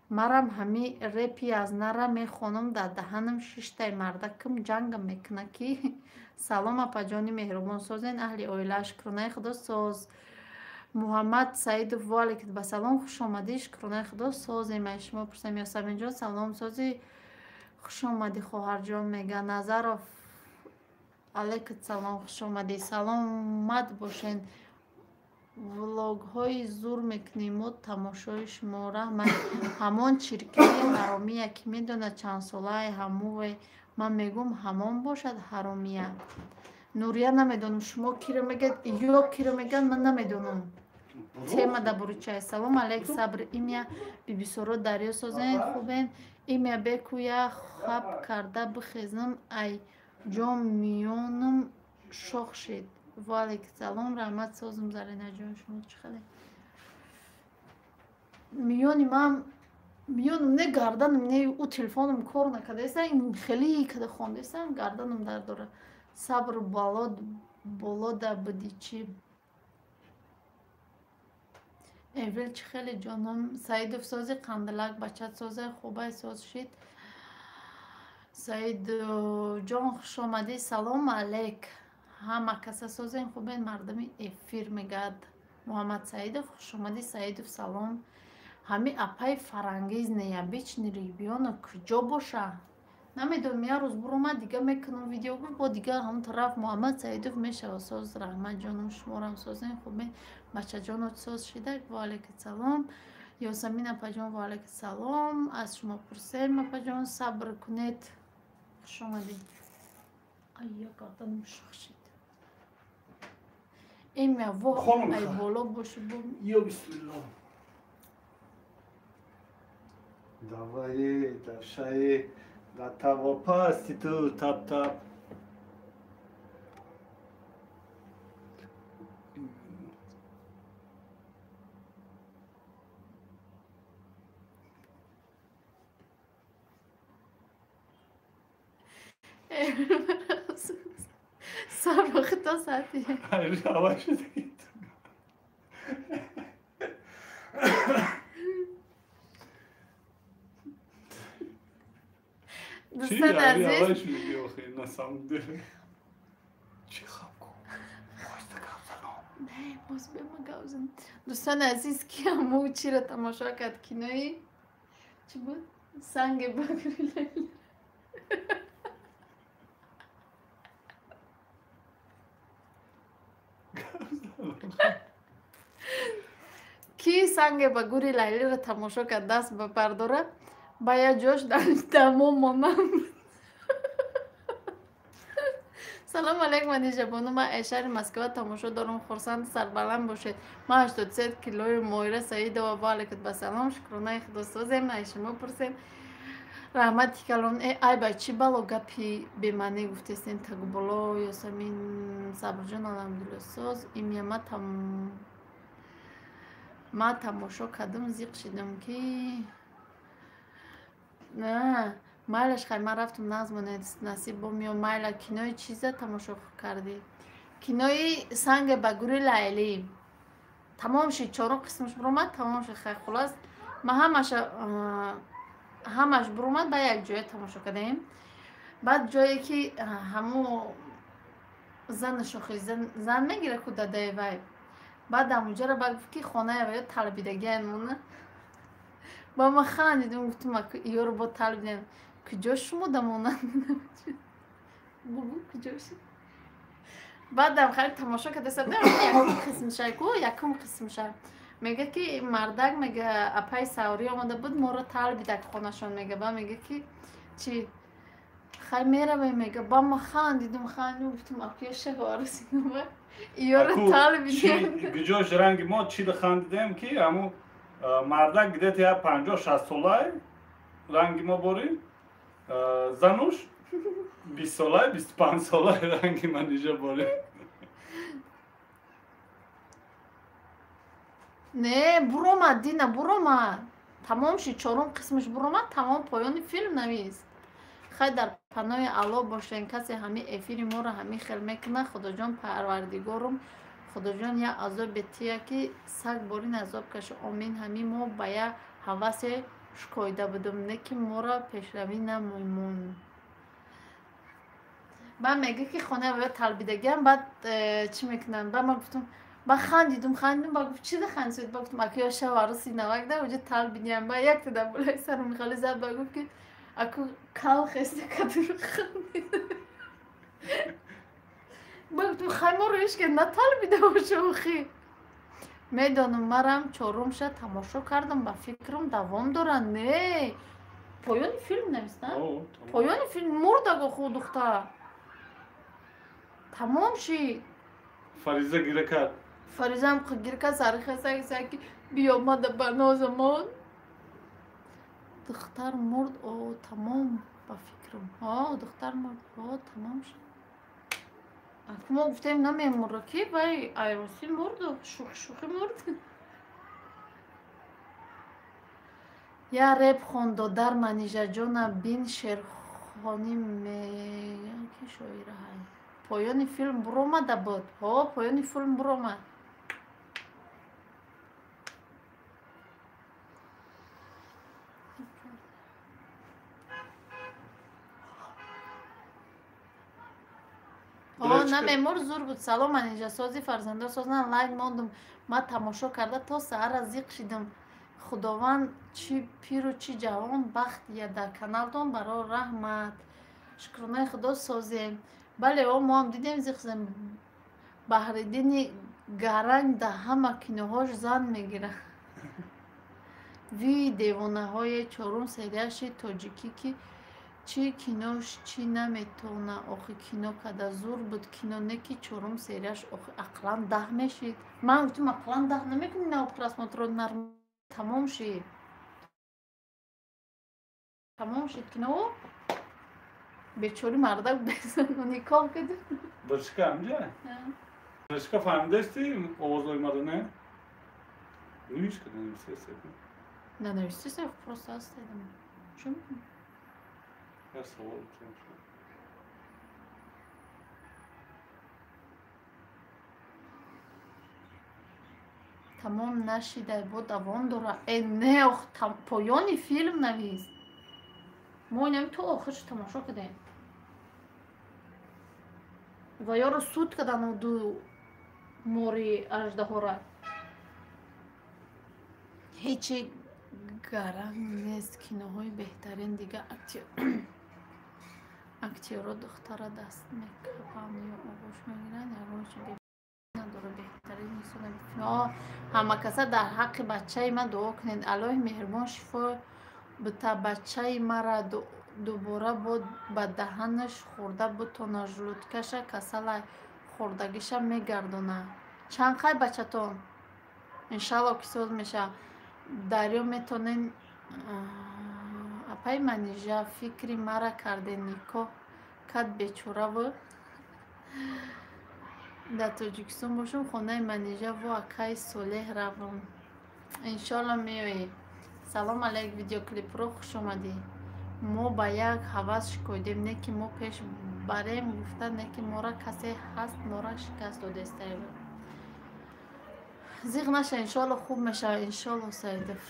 Марам ҳами репи аз нара мехонам, дар даҳанам шиштай мардакам ҷангам мекуна ки. Салом апаҷони меҳрубон, созен аҳли оила, шукронаи Худо соз. Муҳаммад Саидов, ваалайкум ба салом, хуш омадӣ, шукронаи Худо созем. Ай шумо пурсам. Ёсаминҷон салом, сози, хуш омадӣ хоҳарҷон мега. Назаров алайкум салом, хуш омадӣ, саломат бошен. Влогҳои зур мекунем мо, тамошои шумо раҳмат. Ҳамон чиркини ҳаромия ки медонад чанд солаи ҳамуве, ман мегӯм ҳамон бошад ҳаромия. Нурия намедонам шумо киро мегӯяд ё киро мегӯяд, ман намедонам. Тема да буручай. Салом алейк, сабр имя бибисоро дарё созен хубен. Имя бекуя хаб карда бихезам, ай ҷом миёнам шох шид. Ваалайкум салом, раҳмат, созум Заринаҷон, шумо чӣ хеле? Миёни ман миёнам не гарданам не ӯ телефонам кор накардаеста, ин хеле када хондаестам, гарданам дард дорад. Сабр боло да буди чӣ? Эвил чӣ хеле ҷоном? Саидов сози қандилак, бачат созе хубай соз шид. Саидҷон хуш омадӣ, салом алейк. Ҳама каса созен хубен мардуми эфир мегӯяд. Муҳаммад Саидов хуш омадӣ. Саидов салом. Ҳами апаи Фарангиз неябични ребёнок куҷо боша? Намедонам, як рӯз буромад, дига мекунам видео, гуфт бо дига ҳамон тараф. Муҳаммад Саидов мешава соз, раҳмат ҷонум, шуморам созен хубен. Бачаҷонот соз шидак, ваалайкум салом. Ёсамин апаҷон ваалайкум салом. Аз шумо пурсем апаҷон, сабр кунед. Хуш омадӣ. Ай, гарданам шох шид. Имя во ай боло боши бо. Ё бисмиллоҳ. Давай, давшай, до того пасти ту тап-тап. Сабр то саати. Ай, шуд. Дӯстони азиз, на самом деле. Чӣ хаб ку? Оҳиста гап занам. Не, боз бема гап занам. Дӯстони азиз, ки ҳаму чиро тамошо кард кинои чӣ буд? Санге ба гури Лайли. Ки санге ба гури Лайлиро тамошо кард, даст ба бардора, ба як ҷош дар дамом монам. Салом алейкум, Манижабону. Ман аз шаҳри Москва тамошо дорам. Хурсанду сарбаланд бошед. Ман 83 килои Моира Саидова. Ва алейкум басалом. Шукронаи худо созем. Ай шумо пурсем. Раҳмати калон. Э, ай ба чӣ бало гапи бемаънӣ гуфтестем? Тагболо Ёсамин Сабрҷон, алҳамдулилла соз. Имя ма тамошо кардам, зиқ шидам ки на майлаш. Хай, ман рафтам, нағз насиб бо миё. Майла, кинои чиза тамошо кардӣ? Кинои «Санге ба гури Лайлӣ» тамом шид, чорум қисмаш буромад, тамом шид. Хай, хулос, ман ҳамаша, ҳамаш буромад, ба як ҷоя тамошо кардем. Баъд ҷое ки ҳамун зани шохи зан мегира ку дадаи вай, баъд ҳамунҷаро баъд гуфт ки хонаи ваё талбидагиан мона. Ба ман хандидим, гуфтум, иёро бо талбидем, куҷо шумо дамонанд, бугу куҷо шуд. Баъдам хеле тамошо карда, якум қисмша ку, якум қисмша мега ки мардак мега, апаи Саврӣ омада буд, моро талбидак хонашон мега. Ба мега ки чи хай меравем мега. Ба ма хандидум, хандидум, гуфтум, акуя шаҳварасидум, иёро талбидем. Куҷош ранги мо чида хандидем ки ҳаму мардак где-то я 50-60 солай ранги мо бори, зануш 20 солай, 25 солай ранги Манижа бори. Не, буромад, Дина, буромад, тамом шид, чорум қисмаш буромад, тамом, поёни филм навис. Хай, дар паноҳи Аллоҳ бошен. Касе ҳамин эфири моро ҳамин хел мекунад, Худоҷон, Парвардигорум, Худоҷон, як азобе тия ки саг борин азоб каша, омин. Ҳамин мо ба як ҳавасе шукоида будум, не ки моро пешравӣ намемонд. Баъд мега ки хонаи ваё талбидагиам, баъд чӣ мекунанд. Баъд ман гуфтум, ба хандидум, хандидум, ба гуфт, чида хандисед? Ба гуфтум, аку ё шав аруси навак да уҷа талбидиям. Ба якта дар болои сарам хали зад, ба гуфт ки аку кал хеста кадур хандид. Ба гуфтум, хай, моро ҳеч ки наталбида боша охи. Медонам, марам чорумша тамошо кардам, ба фикрам давом дорад. Не, поёни филм нависта, поёни филм мурдаго ху духтар, тамом шид. Фариза гира кард. Фаризаам гир кард, сари хеса ки биёмада ба нозамон. Духтар мурд, о, тамом, ба фикрам, о, духтар мурд, о, тамом шуд. Мо гуфтем, намемурра ки вай айроси мурду, шӯхи шӯхи мурд. Я реп хон, додар Манижаҷона бин, шерхонӣ ки шоира ҳай. Поёни филм буромада буд, ҳо, поёни филм буромад. О, намемур, зур буд. Салом, Манижа, сози, фарзандо созан. Лайк мондум. Ман тамошо карда то саҳара зиқ шидам. Худованд чӣ пиру чӣ ҷавон бахт диҳад дар каналтон. Барор раҳмат, шукронаи Худо созем. Бале, о, моам дидем, зиқ шидем. Баҳриддини Гаранг дар ҳама киноҳош зан мегирад. Ви девонаҳое, чорум серияши тоҷикӣ ки чӣ кинош чӣ наметавона охи кино када. Зур буд кино, не ки чорум серияш охи ақлан 10 мешид. Ман гуфтум, ақлан 10 намекунӣ, на просмотро тамом шид, тамом шид кино. Бечори мардак безану никоҳ кади. Дочка амҷа, дочка, фаҳмидасти овозҳои маро? Не, нишка нанависеста. Нанависеста, просто ҳастедам. Чӣ? Я савол. Тамом нашида, бо давом дора. Э, не, ох, поёни филм навис. Мо инами то охирш тамошо кардем. Ва ёро суд кардану ду мори аждаҳора. Ҳечи гаранг нест, киноҳои беҳтарин. Дига актёро духтара даст мекапанд ё оғӯш мегиранд, ягон чи надора. Беҳтарин ҳама каса дар ҳаққи бачаи ман дуо кунед. Аллоҳи меҳрубон шифо Бита бачаи мара дубора ба даҳанаш хӯрда бутона, желудкаша касалай, хӯрдагиша мегардона. Чанд қай бачатон? Иншалло ки соз меша. Дарё метонен апай Манижа фикри мара карде, никоҳ кад бечораву. Дар Тоҷикистон бошам, хонаи Манижа во акаи Солеҳ равам. Иншолло меоӣ. Салом алейк, видеоклипро хуш омадӣ. Мо ба як ҳавас шикоидем, не ки мо пеш барем гуфта, не ки мора касе ҳаст мора шикаст додестаева. Зиғ наша, иншолло хуб мешава, иншолло Саидов.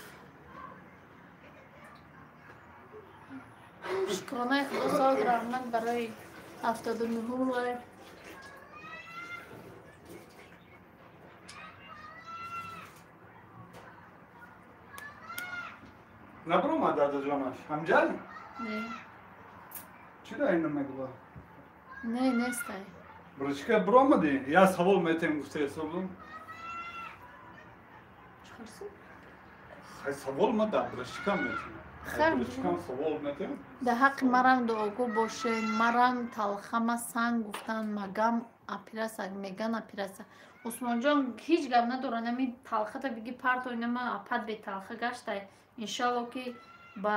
Шукронаи Худо соз раҳмат барои 79 лайк. Набромад дадаҷонаш, ҳамҷал? Не. Чиро ина мегӯва? Не, нестай. Брочка бромадӣ? Я савол метем гуфта ҳисобам. Чӣ Хай савол ма да брочка метем. Брочкам савол метем. Да ҳаққи марам дуогӯ бошен, марам талхама санг гуфтан, магам апираса, меган апираса. Усмонҷон ҳеҷ гап надорад, ами талхата биги парто инама апат беталха гаштай. Иншалло ки ба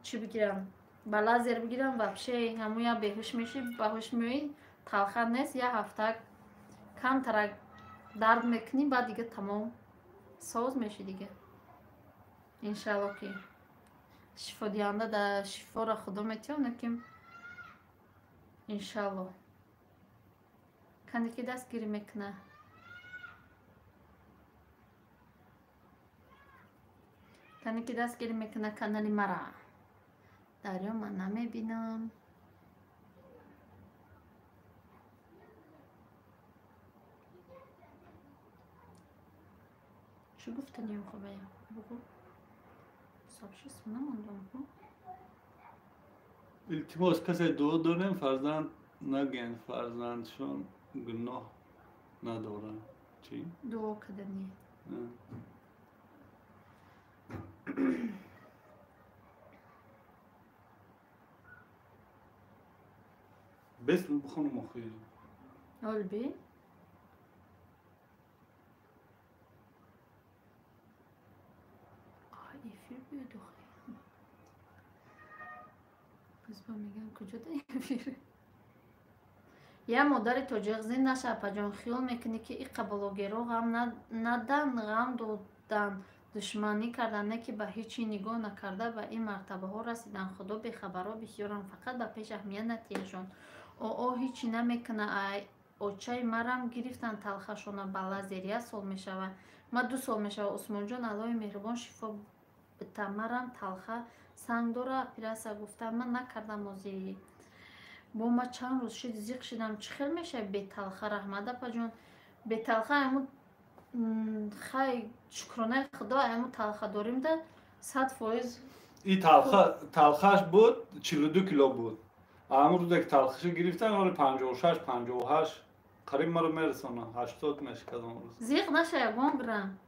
чӣ бигирам, ба лазер бигирам, вообще ҳамун я беҳуш мешӣ, ба ҳуш меоӣ, талха нест, я ҳафта камтарак дард мекунӣ, баъд дига тамом соз мешӣ дига. Иншалло ки шифодиҳанда да шифоро Худо метиён, лекин иншалло кане ки дастгирӣ мекуна. Кане ки дастгирӣ мекуна канали мара. Дарё ман намебинам. Чӣ гуфтанем хобая? Бугу. Сообщество намондам ку. Илтимос касе дуо дорем, фарзанд нагӯянд, фарзандшон гуноҳ надоранд. Чӣ? Дуо кардани. Бес бихонум охир. Олби? Эфир биёд охир. Боз ба мегӯям куҷо да эфир? Я модари тоҷик зин наша апаҷон, хиёл мекунӣ ки иқа блогерҳо ғам надан, ғам додан, душманӣ кардан, не ки ба ҳечи нигоҳ накарда ба ин мартабаҳо расидан. Худо бехабарҳо бисёранд, фақат ба пеш аҳамият натиҳашон. Оо ҳечи намекуна, очаи марам гирифтан талхашона ба лазер, як сол мешава. Ма 2 сол мешава. Усмонҷон Аллоҳи меҳрубон шифо бита, марам талха санг дора, оператсия гуфтан ман накардам озӣ. Бо ма чанд рӯз шид зиқ шидам, чӣ хел мешавад беталха? Раҳмат апаҷон, беталха аму хай шукронаи Худо аму талха дорим да 100%. И талхаш буд 42 кило буд. Аму рӯзе ки талхаша гирифтан, оли 56, 58 қариб маро мерасона, 80 мешикад он рӯз. Зиқ наша ягон грамм.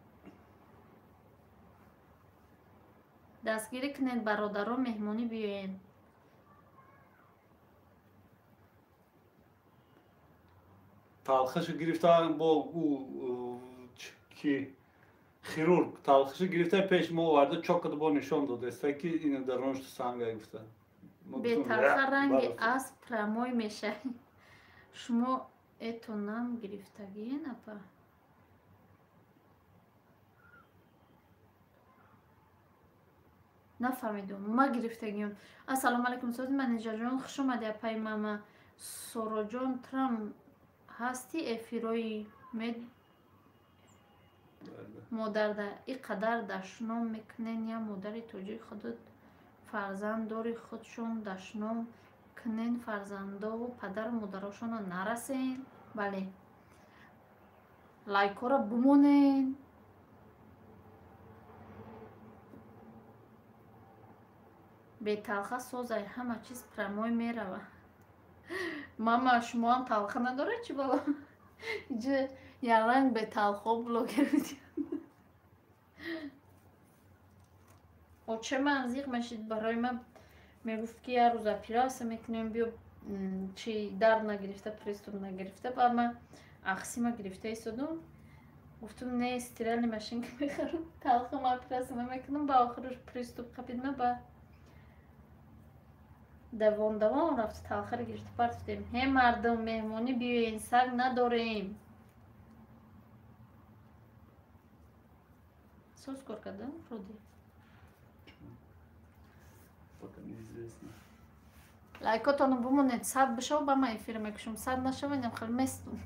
Дастгирӣ кунед бародаро, меҳмонӣ биёем. Талхаша гирифтан бо ӯ ки хирург талхаша гирифта пеш мо оварда, чокада бо нишон додеста ки ина дарунашто санга гуфта. Беталха ранги асп прамой мешавӣ. Шумо этонам гирифтагиен апа? Нафаҳмидум, ма гирифтагием. Ассалому алайкум, сози менеҷерҷон, хуш омадӣ апаи мама. Сороҷон трам ҳасти эфирои мед модарда и қадар дашном мекунен, я модари тоҷик худут фарзанд дори худшон дашном кунен, фарзандову падару модарошонро нарасен. Бале, лайкҳоро бумонен. Беталха созай, ҳама чиз прамой мерава. Мама, шумоам талха надорад чӣ бало? Иҷа яланг беталхо блогер будем. Оче ман зиқ мешид, барои ман мегуфт ки як рӯз операция мекунем, биё чи дард нагирифта, приступ нагирифта. Баъд ман ахсима гирифта истодум, гуфтум не, стиральный машинка мехарам, талхам операция намекунам. Ба охираш приступ қапидма, ба давон давон рафт, талхаро гирифта партофтем. Ҳе мардум, меҳмонӣ биёен, саг надорем. Соз кор кардам роди. Пока неизвестно. Лайкотонро бимонед, 100 бишав, ба ман эфир мекушам, 100 нашава, инам хеле местум.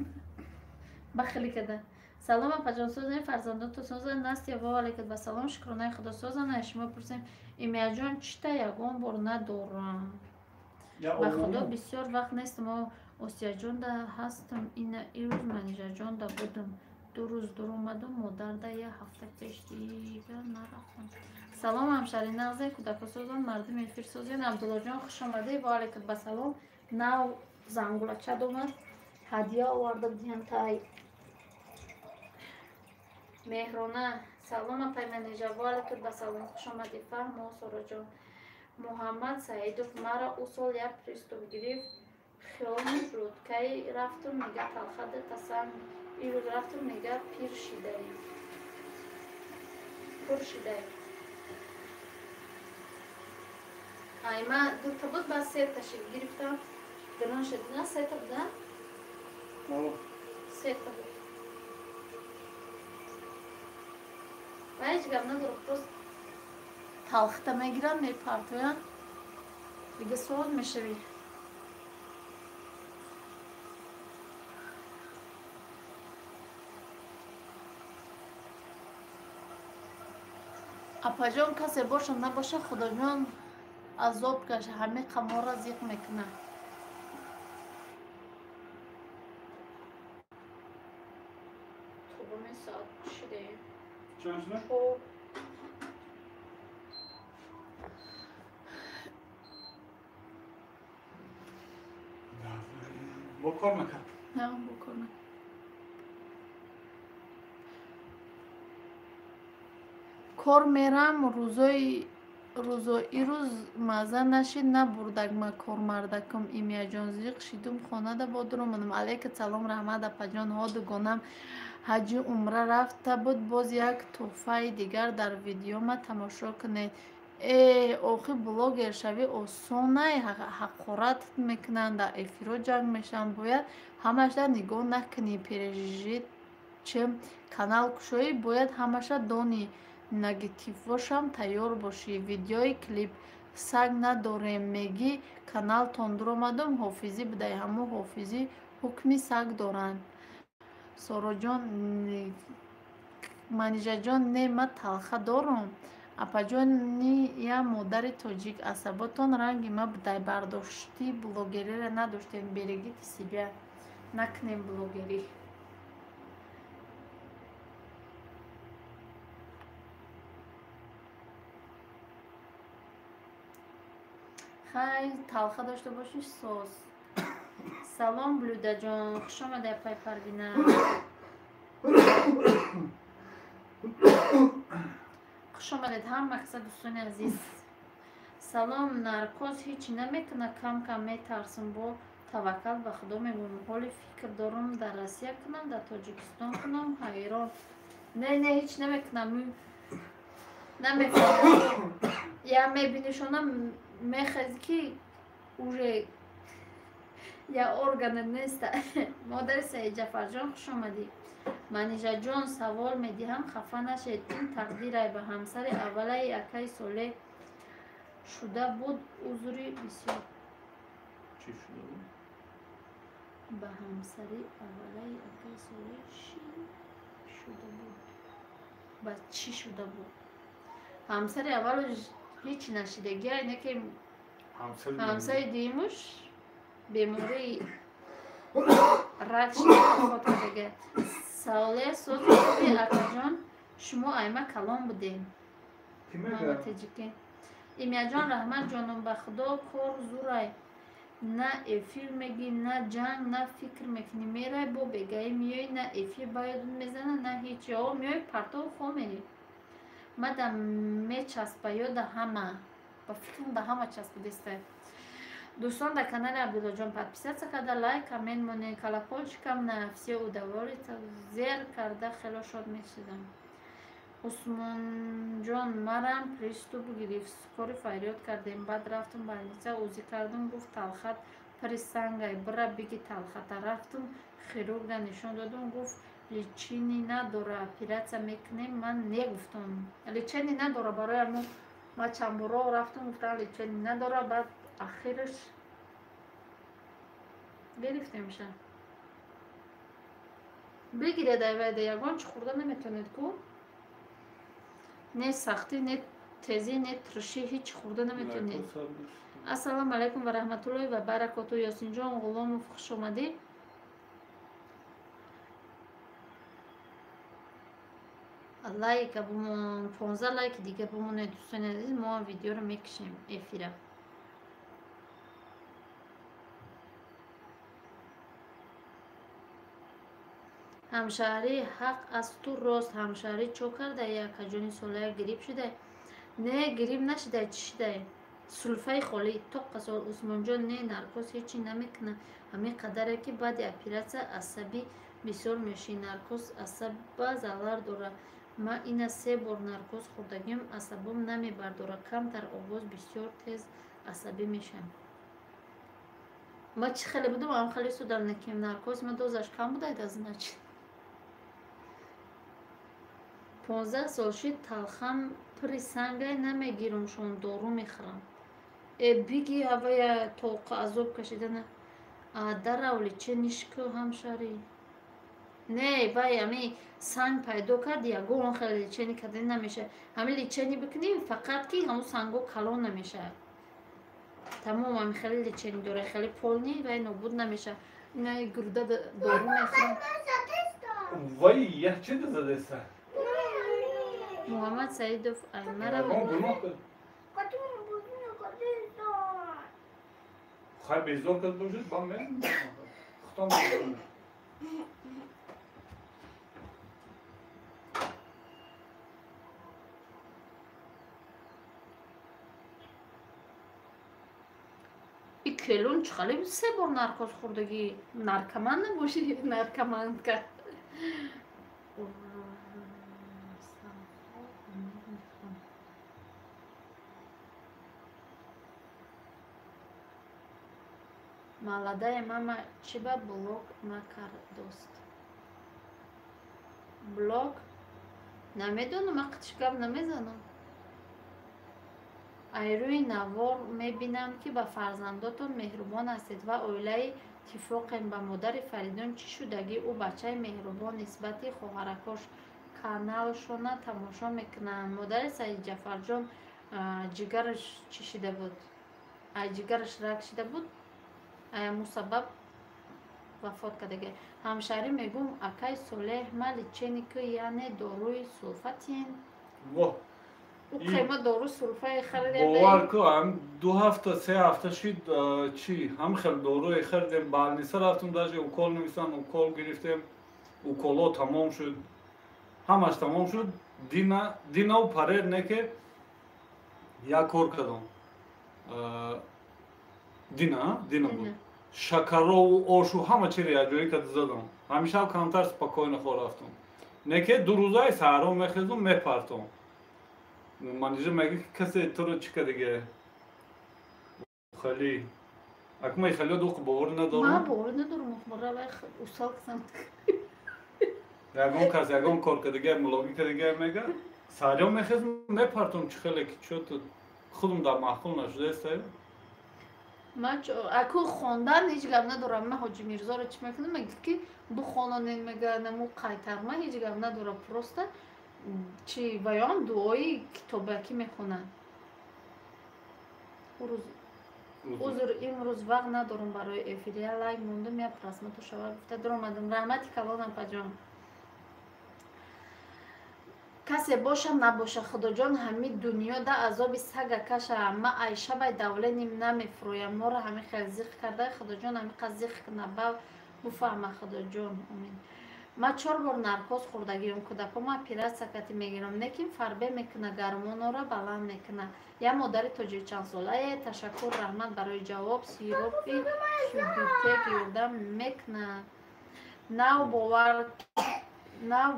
Ба хеле када. Салом апаҷон, созем, фарзандото созан, Настя ва алейкум ба салом, шукронаи Худо созан. Аз шумо пурсем, Имияҷон, чита ягон бор надорам. Ба Худо бисёр вақт нестам, Осияҷонда ҳастам, ина ирӯз Манижаҷонда будам. 2 рӯз дур омадам, модарда як ҳафта пеш дигар нарафтам. Салом ҳамшари нағзе, кӯдако созан, мардум эфир созен. Абдуллоҷон, хуш омадӣ, ва алейкум ба салом. Нав зангулача домад, ҳадия оварда будиҳам тай. Меҳрона, салом апай Манижа, ва алейкум ба салом, хуш омадӣ. Фаҳмо Сороҷон. Муҳаммад Саидов, мара ӯ сол як приступ гирифт, хиёлам шуд. Кай рафтум, мега талхада тасанг. Ирӯз рафтум, мега пир шидаем. Пур шидаем. Айма дута буд, ба сета шид гирифтам. Гарон шид, на сета буд, а? Сета буд. Ва ҳеҷ гап надорад, просто талхта мегиранд, мепартоянд. Дига соз мешавӣ. Апаҷон, касе боша набоша, Худоҷон азоб каша, ҳамин қаморра зиқ мекунад. Тобами соат шидаем. Чанд шуда? 4. Бо кор накард? Не, бо кор накард. Кор мерам, рӯзоирӯз маза нашид, набурдак ма кормардакам. Имияҷон, зиқ шидум, хонада бодур омадам. Алейка салом, раҳмат апаҷон. Ҳо дугонам ҳаҷи умра рафта буд, боз як тӯҳфаи дигар дар видеома тамошо кунед. Охи блогер шавӣ осонай, ҳақорат мекунанд, дар эфиро ҷанг мешаванд. Бояд ҳамаша нигоҳ накунӣ, пережит чем канал кушоӣ, бояд ҳамаша донӣ, негативошам тайёр бошӣ. Видеои клип саг надорем мегӣ, каналтон дуромадум, ҳофизӣ будай, ҳамо ҳофизӣ ҳукми саг доранд. Сороҷон, Манижаҷон, не, ма талха дорум. Апаҷони я модари тоҷик, асаботон ранги ма будай, бардошти блогериро надоштем, берегите себя, накунем блогерӣ. Хай, талха дошта бошӣ, соз. Салом Блюдаҷон, хуш омади апай Парвина. Хуш омадед ҳама каса дӯстони азиз. Салом, наркоз ҳеҷ намекунад, кам-кам метарсам, бо таваккал ба Худо мегӯям. Ҳоли фикр дорам дар Россия кунам, дар Тоҷикистон кунам, ҳайрон. Не, не, ҳеҷ намекунам. Намефаҳмам. Я мебинишонам, мехези ки уже я органе неста. Модари Саид Ҷафарҷон, хуш омадӣ. Манижаҷон, савол медиҳам, хафа нашед. Ин тақдирай ба ҳамсари аввалаи акаи Солеҳ шуда буд, узри бисёр. Чӣ шуда буд? Ба ҳамсари аввалаи акаи Солеҳ чӣ шуда буд? Ба чӣ шуда буд? Ҳамсари аввалаш ҳеҷ нашидагия, ине ки ҳамсари дуюмаш бемории рак шуда кардага. Саволе сози хуби акаҷон, шумо айма калон будем. Мама таҷике. Имияҷон, раҳмат ҷонум, ба Худо кор зурай. На эфир мегӣ, на ҷанг, на фикр мекунӣ. Мерай бо бегаӣ миёӣ, на эфир ба ёдат мезана, на ҳеҷ. Ё миёӣ партов хо мерӣ. Мада мечаспа ё да ҳама? Ба фикрам да ҳама часпидеста. Дӯстон, дар канали Абдуллоҷон подписаться карда, лайк, коммент монед, колокольчикам на все удовольствия зер карда, хело шод мешидам. Усмонҷон, марам приступ гирифт, скорый фарёд кардем, баъд рафтум больница, УЗИ кардум, гуфт талхат пари сангай, бира биги талхата. Рафтум хирурга нишон додум, гуфт лечение надора, оператсия мекунем. Ман не гуфтум, лечение надора, барои ҳамо ма чандборо рафтум, гуфтам лечение надора, баъд ахираш гирифтемша. Бигиред айвайда, ягон чӣ хӯрда наметавонед ку? Не сахтӣ, не тезӣ, не туршӣ, ҳеҷ хӯрда наметавонед. Ассалому алайкум ва раҳматуллоҳи ва баракоту. Ёсинҷон Ғуломов, хуш омадӣ. Лайка бумон, 15 лайки дига бумонед, дӯстони азиз, мо видеоро мекушем эфира. Ҳамшаҳрӣ ҳақ аз ту рост. Ҳамшаҳрӣ чо кардай, акаҷони солая грипп шудай? Не, грипп нашидай, чӣ шидай? Сулфаи холӣ тоққа сол. Усмонҷон, не, наркоз ҳечи намекунад, ҳамин қадаре ки баъди оператсия асабӣ бисёр мешӣ. Наркоз асабба залар дорад. Ман ина се бор наркоз хӯрдагиам, асабом намебардорад, камтар овоз бисёр тез асабӣ мешавам. Ма чӣ хеле будам, ам хеле судам накем наркоз, ма дозаш кам будайда, значит. 15 сол шид, талхам пури сангай, намегирумшон, дору мехӯрам. Э, биги ҳавая тоқа азоб кашидана. Даравли че нишку ҳамшаҳрӣ? Не, вай ами санг пайдо кард, ягон хеле лечение карда намешавад. Ҳамин лечение бикунӣ, фақат ки ҳамун санго калон намешавад. Тамом, ҳамин хеле лечение дора, хеле полный вай нобуд намешавад. Ина гурда дору мехӯрам. Вай, як чӣ задеса? Муҳаммад Саидов аймара. Хай безор кард бошед, ба мен худам. И келун чӣ хеле се бор наркоз хӯрдагӣ? Наркоман набошӣ, наркоманка. Молодая мама чиба блог накардост? Блог? Намедонам, ман қитиш гап намезанам. Айрӯи навор мебинам, ки ба фарзандотон меҳрубон ҳастед ва оилаи тифоқем. Ба модари Фаридун чӣ шудагӣ? Ӯ бачаи меҳрубон нисбати хоҳаракош, каналшона тамошо мекунанд. Модари Саидҷафарҷон ҷигараш чӣ шида буд? Ҷигараш рак шида буд, аяму сабаб вафот кардага. Ҳамшаҳрӣ мегӯм, акай Солеҳ, ма лечение ку, яъне доруи сулфатин. Ӯ қайма дору сулфаи харида. Бовар ку, ҳам 2 ҳафта, 3 ҳафта шид, чӣ ҳам хел доруе харидем, больница рафтум, даже укол нависан, укол гирифтем, уколо тамом шуд, ҳамаш тамом шуд. Динау парер не ки як кор кардам. Дина, дина буд. Шакарову ошу ҳама чиро якҷоя карда задам. Ҳамеша камтар спокойно хор рафтум. Не ки 2 рӯзаи саҳро мехезум, мепартом. Манижа мега ки касе туро чӣ кардиге? Хали. Акма хали дуқ бовар надорам. Ман бовар надорам, мара вай усал касам. Ягон кас ягон кор кардиге, мулоги кардиге мега. Саҳро мехезум, мепартом, чӣ хеле ки чё ту худум дар маъқул нашудаестаю. Ман аку хондан ҳеҷ гап надорам. Ман Ҳоҷи Мирзоро чӣ мекунам? Мегӯяд ки бухононед, мега наму қайтарма, ҳеҷ гап надорам. Просто чи ваён дуои китобакӣ мехонанд. Узр, имрӯз вақт надорам барои эфир. Я лайк мондум, я просмотр шава гуфта дуромадам. Раҳмати калон, апаҷон. Касе боша набоша, Худоҷон, ҳамин дунёда азоби сага каша. Ма айшабай давленим намефурӯям. Моро ҳамин хел зиқ карда, Худоҷон ҳамин қад зиқ куна, ба буфаҳма Худоҷон. Омин. Ма 4 бор наркоз хӯрдагиём, кӯдакома оператсия кати мегирам, лекин фарбе мекуна, гармонора баланд мекуна. Я модари тоҷик чандсола. Ташаккур, раҳмат барои ҷавоб. Сиропи субитек ёрдам мекуна. Нав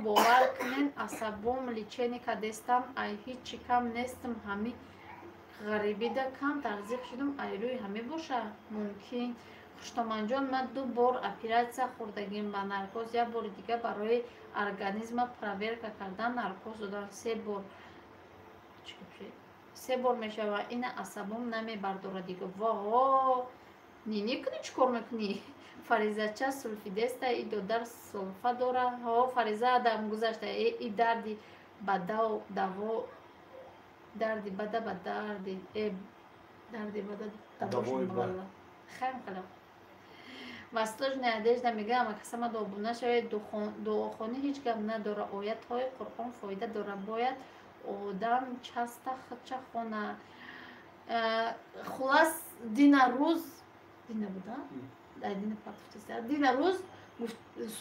бовар кунен, асабом лечение кадестам, ай ҳичи кам нестам, ҳами ғарибида кам тарзиқ шудум, ай рӯи ҳаме боша мумкин. Хуштоманҷон, ман 2 бор оператсия хӯрдагим ба наркоз, як бори дига барои организма проверка кардан наркоз додан. 3 бор. 3 бор мешава, ина асабом намебардора дига. Во, нини кунӣ, чӣ кор мекунӣ? Фаризача сулфидеста, и додар сулфа дора. Ҳо, Фариза адам гузашта, и дарди бадау даво, дарди бада ба дарди, дарди бада давои бада. Хайм халам. Восточная одежда мегӯям, касама обуна шавед. Дуохонӣ ҳеҷ гап надора, оятҳои Қуръон фоида дора, бояд одам часта худча хона. Хулас, дина рӯз дина буда? Дина рӯз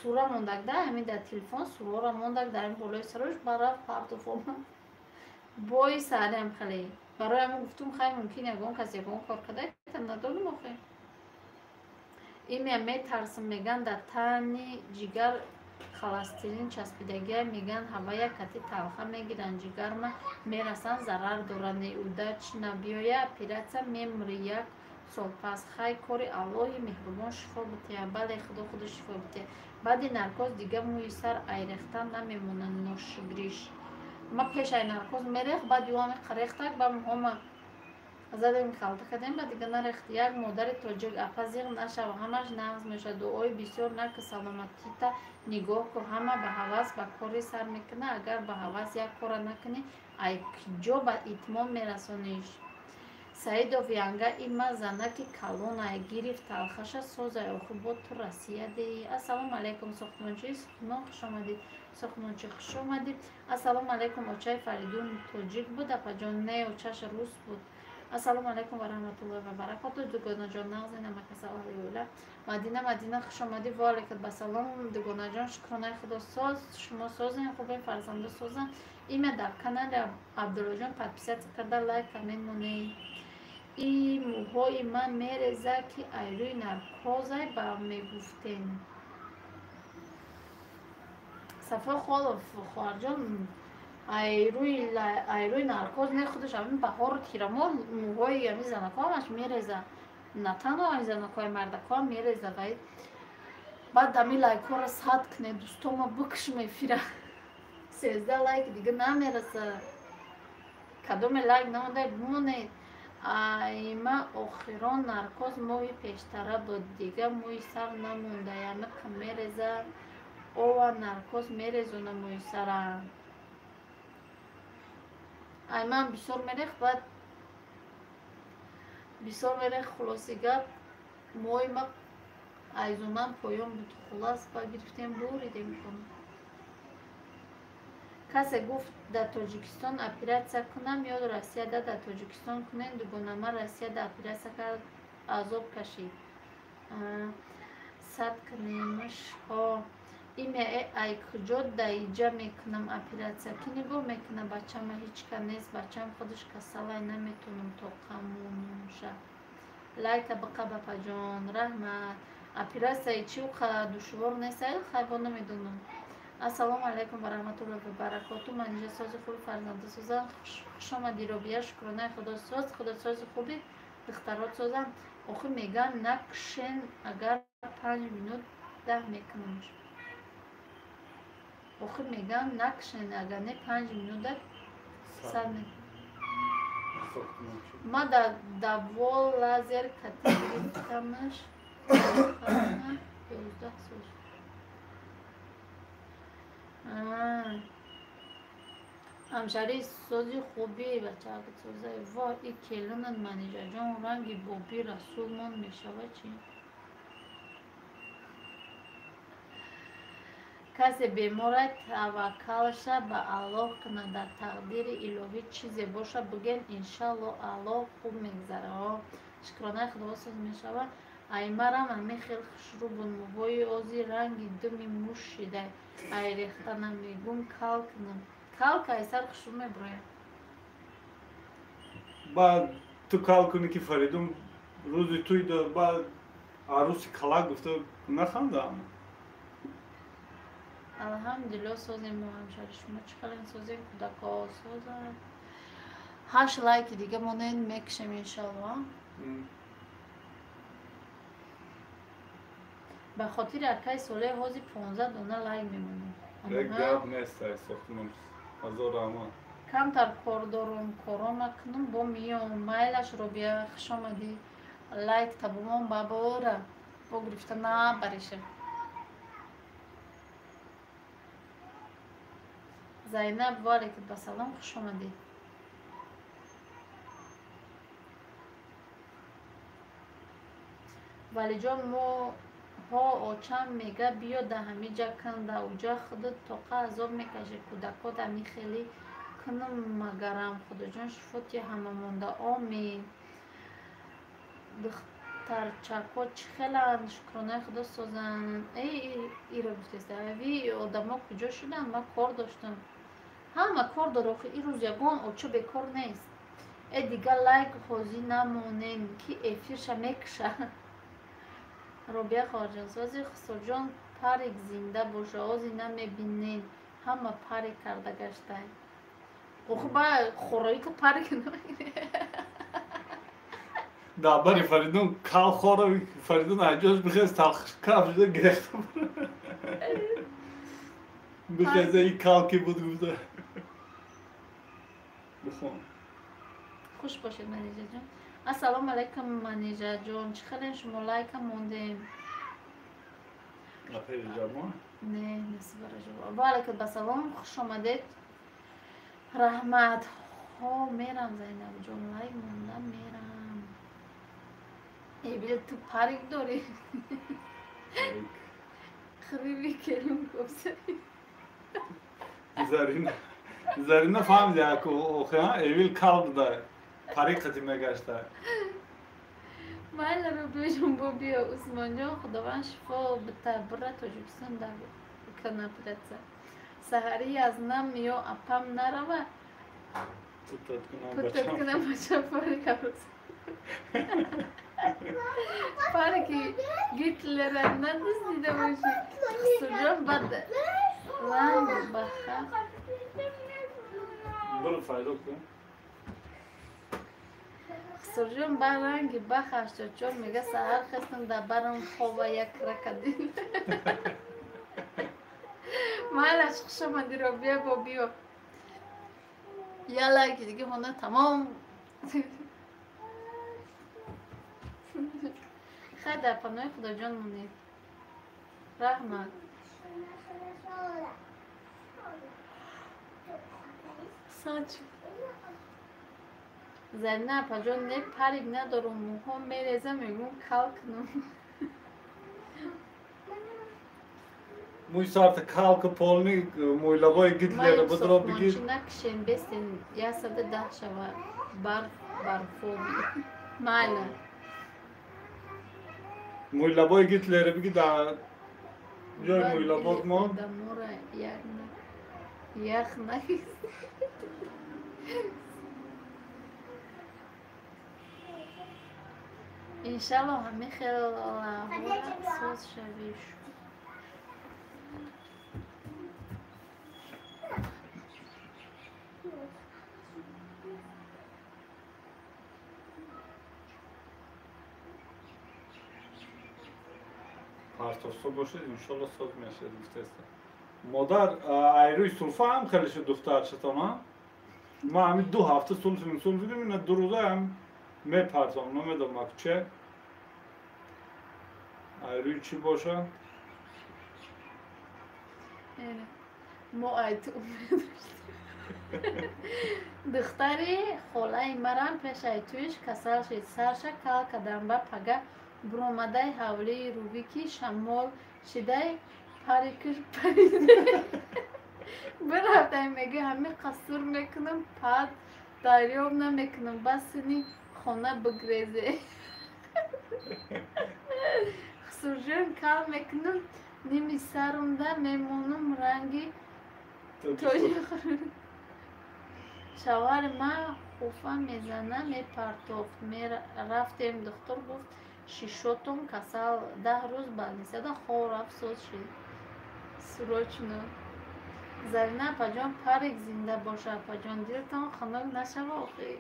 сура мондаг да, ҳамин дар телефон сураро мондаг дар ин болои сарош бараф партоф омад. Бои саҳарам хеле. Барои ҳамин гуфтум, хай мумкин ягон кас ягон кор карда, надонам охе. Имя метарсам, меган дар тани ҷигар холестерин часпидагия, меган ҳавая кати талха мегиранд, ҷигарма мерасан, зарар дорад, неудач набиёя оператсия мемри як сол пас. Хай кори Аллоҳи меҳрубон шифо бития. Бале, худо худо шифо бития. Баъди наркоз дига мӯи сар айрехтан намемонад, ношигриш. Ма пеш ай наркоз мерехт, баъд юами қарехтак, ба муҳома задем халта кардем, ба дига нарехт. Як модари тоҷик, апа зиғ нашава, ҳамаш нағз мешавад, дуои бисёр наки, саломатита нигоҳ кун, ҳама ба ҳавас ба кори сар мекуна, агар ба ҳавас як кора накунӣ, ай киҷо ба итмом мерасониш. Саидов янга има занаки калонай гирифт талхаша созай, охи бо ту Россия деи. Ассалому алайкум, сохтмончии сухнон хуш омадид. Сохтмончи хуш омадид. Ассалому алайкум, очаи Фаридун тоҷик буд апаҷон? Не, очаш рус буд. Ассалому алайкум ва раҳматуллоҳи ва баракотуҳ. Дугонаҷон нағзин, амакасалла. Мадина, Мадина хуш омадӣ. Ва алайкум ассалом. Дугонаҷон, шукронаи Худо соз, шумо созен, хубен, фарзандо созан. Имя дар канали Абдуллоҷон подписаться карда, лайк, коммент монед. И мӯҳои ман мереза, ки ай рӯи наркозай ба мегуфтен. Сафо Холов, хоҳарҷон, ай рӯи наркоз не, худаш ҳамин баҳору тирамо мӯҳои ҳамин занако ҳамаш мереза. На танҳо ҳамин занакои мардакоам мереза. Вай баъд ҳамин лайкҳоро сад кунед, дӯстома бикушм эфира. 13 лайк дига намераса. Кадоме лайк намонда бимонед. Айма охирон наркоз моҳи пештара буд, дига мӯи сар намонда, яъне мереза. Ова наркоз мерезона мӯи сара. Айман бисёр мерехт, баъд бисёр мерехт, хулоси гап мӯи ма айзунан поён буд, хулас ба гирифтем буридем кун. Касе гуфт дар Тоҷикистон оператсия кунам ё Россияда? Дар Тоҷикистон кунен, дугонама Россияда оператсия кард, азоб кашид. Сад кунемаш. Ҳо, имя ай куҷо даиҷа мекунам оператсия? Ки нигоҳ мекуна бачама? Ҳеҷ ка нест, бачам худаш касалай, наметонам тоқамонша. Лайка биқа бапаҷон, раҳмат. Оператсияи чи душвор нест, хайбо намедонам. Ассалому алайкум ва раҳматуллоҳи ва баракотуҳ. Манижа сози хуби фарзанда созан. Хуш омадӣ Робия, шукронаи Худо соз, Худо сози хуби духтарот созан. Охи меган накшен, агар 5 минут 10 мекунамш. Охи меган накшен, агар не 5 минут 100 мекунам. Ма даво лазер кати гирифтамаш 11 сол. Ҳамшари сози хуби бачаак созай. Во, и келинат Манижаҷон ранги боби Расулмон мешава чӣ? Касе беморад таваккалша ба Аллоҳ кунад, дар тақдири илоҳӣ чизе боша буген, иншаллоҳ Аллоҳ хуб мегузара. Шукронаи Худо соз мешава. Аймарам ҳами хел хушрӯ буд, мӯҳои ози ранги думи муш шидай. Ай рехтанам мегум кал кунам. Кал ай сар хушрӯ мебурояд. Баъд ту кал кунӣ ки Фаридун рӯзи туй баъд арӯси калак гуфта нахандам. Алҳамдулилло созем мо ҳамшари шумо чӣ хелен созем, кӯдакҳо созанд. 8 лайки дига монен мекушем иншалло. Ба хотири акаи Солеҳ ҳозир 15 дона лайк мемонем. Гап нест ай сохтмон. Ҳазор раҳмат. Камтар кор дорум, корома кунум, бо миём. Майлаш Робия, хуш омадӣ. Лайк табумон бабора. Бо гирифта набариша. Зайнаб, ва алайкум ассалом, хуш омадӣ. Валиҷон, мо ҳо очам мега биё да ҳамиҷа кун, да уҷа худат тоқа азоб мекашӣ, кӯдакот ами хеле кунум магарам. Худоҷон шифо тия ҳамамонда. Омин. Духтарчако чӣ хеланд? Шукронаи худо созанд. Эй, ира гуфтеста. Ави одамо куҷо шуданд? Ман кор доштам. Ҳама кор дора, охи ин рӯз ягон оча бекор нест. Э дига лайк ҳозӣ намонем, ки эфирша мекуша. Робия хоҳарҷон, сози Хусурҷон парик зинда боша, ози намебинен, ҳама парик карда гаштай. Охи ба хороика парик Да бари Фаридун кал хора Фаридун аҷош бихез талхкаф шуда гирехта. Бихезе и кал ки буд гуфта. Бихон. Хуш бошед Манижаҷон. Ассалому алайкум Манижаҷон, чӣ хелен шумо? Лайка мондем. Не, Насиба Раҷабова. Ва алайкум ассалом, хуш омадед. Раҳмат. Ҳо, мерам Зайнабҷон, лайк мондам, мерам. Э, бил ту парик дорӣ? Хриви келин гуфта. Зарина, Зарина фаҳмиди аку охи, эвил кал буда. Парик қати мегашта. Майла Рубиҷон, бо биё Усмонҷон, Худованд шифо бита, бира Тоҷикистон дар канапраца. Саҳарӣ аз нам ё апам нарава. Путат кунам бачам парик арӯс. Парики Гитлера надуздида бошӣ. Хусурҷон бад ранг баха. Буро файдо кун. Хусурҷон ба ранги бах 84 мега саҳар хестам да барам хоба як ракадин. Майлаш, хуш омадӣ Робия, бо биё. Я лайки дига монда тамом. Хай дар паноҳи Худоҷон монед. Раҳмат. Сач. Зарина апаҷон, не парик надорум, мӯҳо мереза, мегум кал кунам. Мӯй сарта калка полни мӯйлабои Гитлера будро бигир. Накшен бестен 110 шава барф барфоби. Майла. Мӯйлабои Гитлера биги да ҷои мӯйлабот мон. Дамора ях на. Иншалло ҳами хелаҳора соз шавиш. Партосо бошед, иншалло соз мешавед гуфтеста. Модар айрӯи сулфа ҳам хеле шуд духтарчатон, а? Ма ҳами 2 ҳафта сулфидим, сулфидим, ина 2 рӯза ҳам мепартом, намедонам че. Айрӯи чӣ боша? Мо айту умед доштем. Духтари холаи марам пеш айтуиш касал шид, сарша кал кадан ба пага буромадай ҳавлии рувӣ ки шамол шидай парикиш парида. Бирафтай мега ҳами қасур мекунам, пад дарёб намекунам, бас сини хона бигрезе. Хусурҷон, кал мекунам, ними сарумда мемонам ранги тоҷи. Шавҳари ман хуфа мезана, мепартофт. Рафтем, духтур гуфт, шишотон касал, 10 рӯз больницада хоб рафт, соз шид. Срочно. Зарина апаҷон, парик зинда боша, апаҷон, дилтон хунук нашава охи.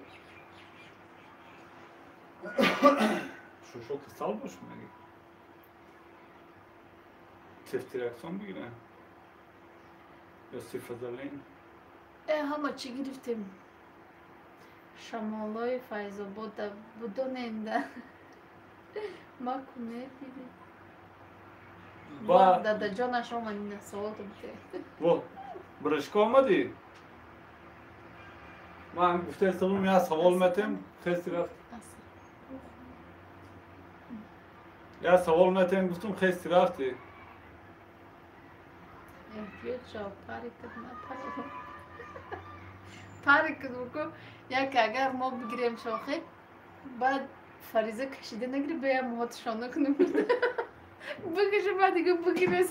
Шошо касал боша меги? Цефтриаксон бигирем? Ё сифазалин? Ҳама чӣ гирифтем? Шамолои Файзобода будоненда. Ма кунед диди. Ба Дадаҷонаш омад, ина савол бите. Во, брашка омадӣ? Ман гуфтаистам, я савол метем, хести рафт. Я савол метем, гуфтум, хести рафтӣ. Эҳтиёт шав, парикат напар. Парикат буку, як агар мо бигирем шохи, баъд Фариза кашида нагири, бея моҳот шона кунем. Бикаши, баъд дига бигирес.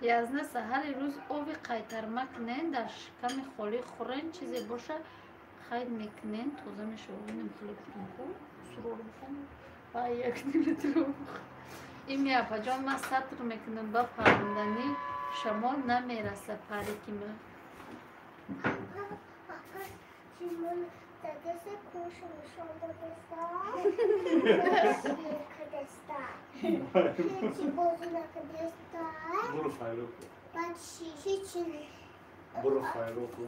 Язна саҳари рӯз ови қайтарма кунен, дар шиками холӣ хӯрен, чизе боша хайд мекунен, тоза мешава. Инам хеле гуфтам, ку сурор бихонам. Ба як литр. Ими апаҷон, ман сатр мекунам, ба паррандани шамол намераса парики ман. Буро файро ку. Буро файро ку.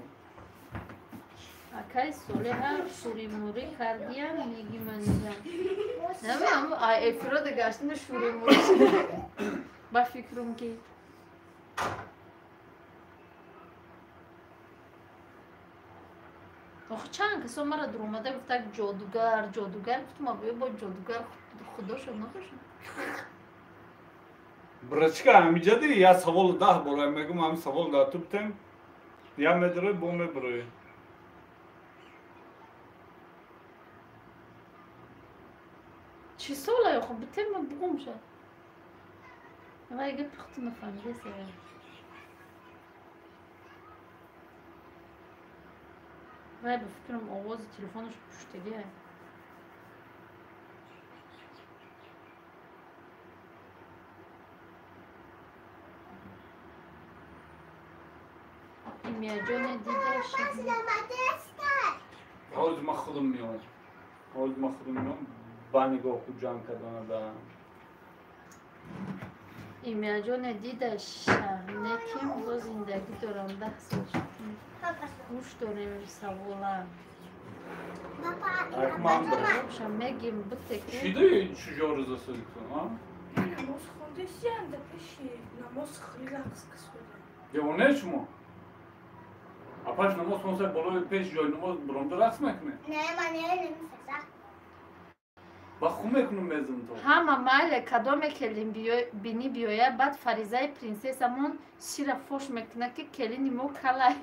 Акай Солиҳа шӯримурӣ кардиям, меги манизам. Намеам, ай эфирода гаштина шӯримурӣ шуда. Ба фикрум ки. Охи чанд касо мара дуромада гуфтак ҷодугар, ҷодугар, гуфтум, абоё бо ҷодугар худошо набошад. Брачка, ҳамиҷади я савол 10 бора мегум, ҳами савол дар ту битем, я медарои, бо мебарои. Чӣ сола охо битем, бугум ша. Вай гапи худту нафаҳмидасе. Вай ба фикрам овози телефонаш пуштагиа. Имияҷоне дида шид. Ҳоз ман худам меом. Ҳоз ман худам меом. Ба нигоҳ ку ҷанг кардана. Имияҷоне дида шаҳнеким бо зиндагӣ дорам, 10 сол шуд. Гӯш дорем савола. Мегим бите ки. Шидаи чужо рӯза созикун, а? Намоз хондесиям, да пеши намоз хеле рақс кисодам. Девоне шумо? Апаш намоз хонса болои пеш ҷои намоз буромда рақс мекунед? Не, ман намесазам. Ба хун мекунам мезанам то. Ҳама майле кадоме келин бинӣ биёя, баъд Фаризаи принсессамон шира фош мекунад, ки келини мо калай.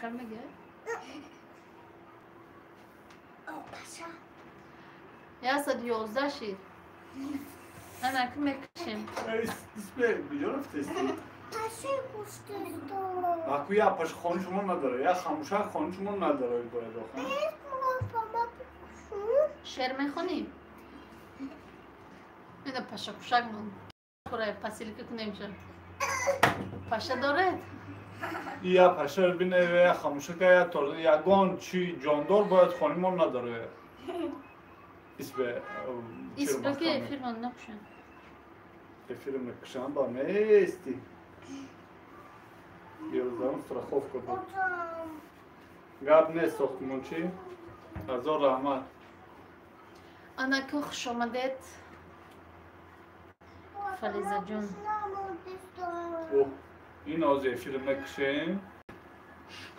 Хел мегӯяд? 111 шид. Анаки мекушем. Куҷо рафтести? Аку я паш хони шумо надора, я хамушак хони шумо надора бояд охо. Шеър мехонӣ? Ина пашакушак мон. Хӯрай пасилка кунем ша. Паша доред? Я паша бине, я хамушака, я тор, ягон чи ҷондор бояд хони мо надора. Исбе Исбе ки эфирмон накушанд. Эфир мекушанд ба мести. Ёздаҳум страховка буд. Гап нест сохтмончӣ. Ҳазор раҳмат. Анаку хуш омадед. Фаризаҷон. Ин ҳозир эфир мекушем.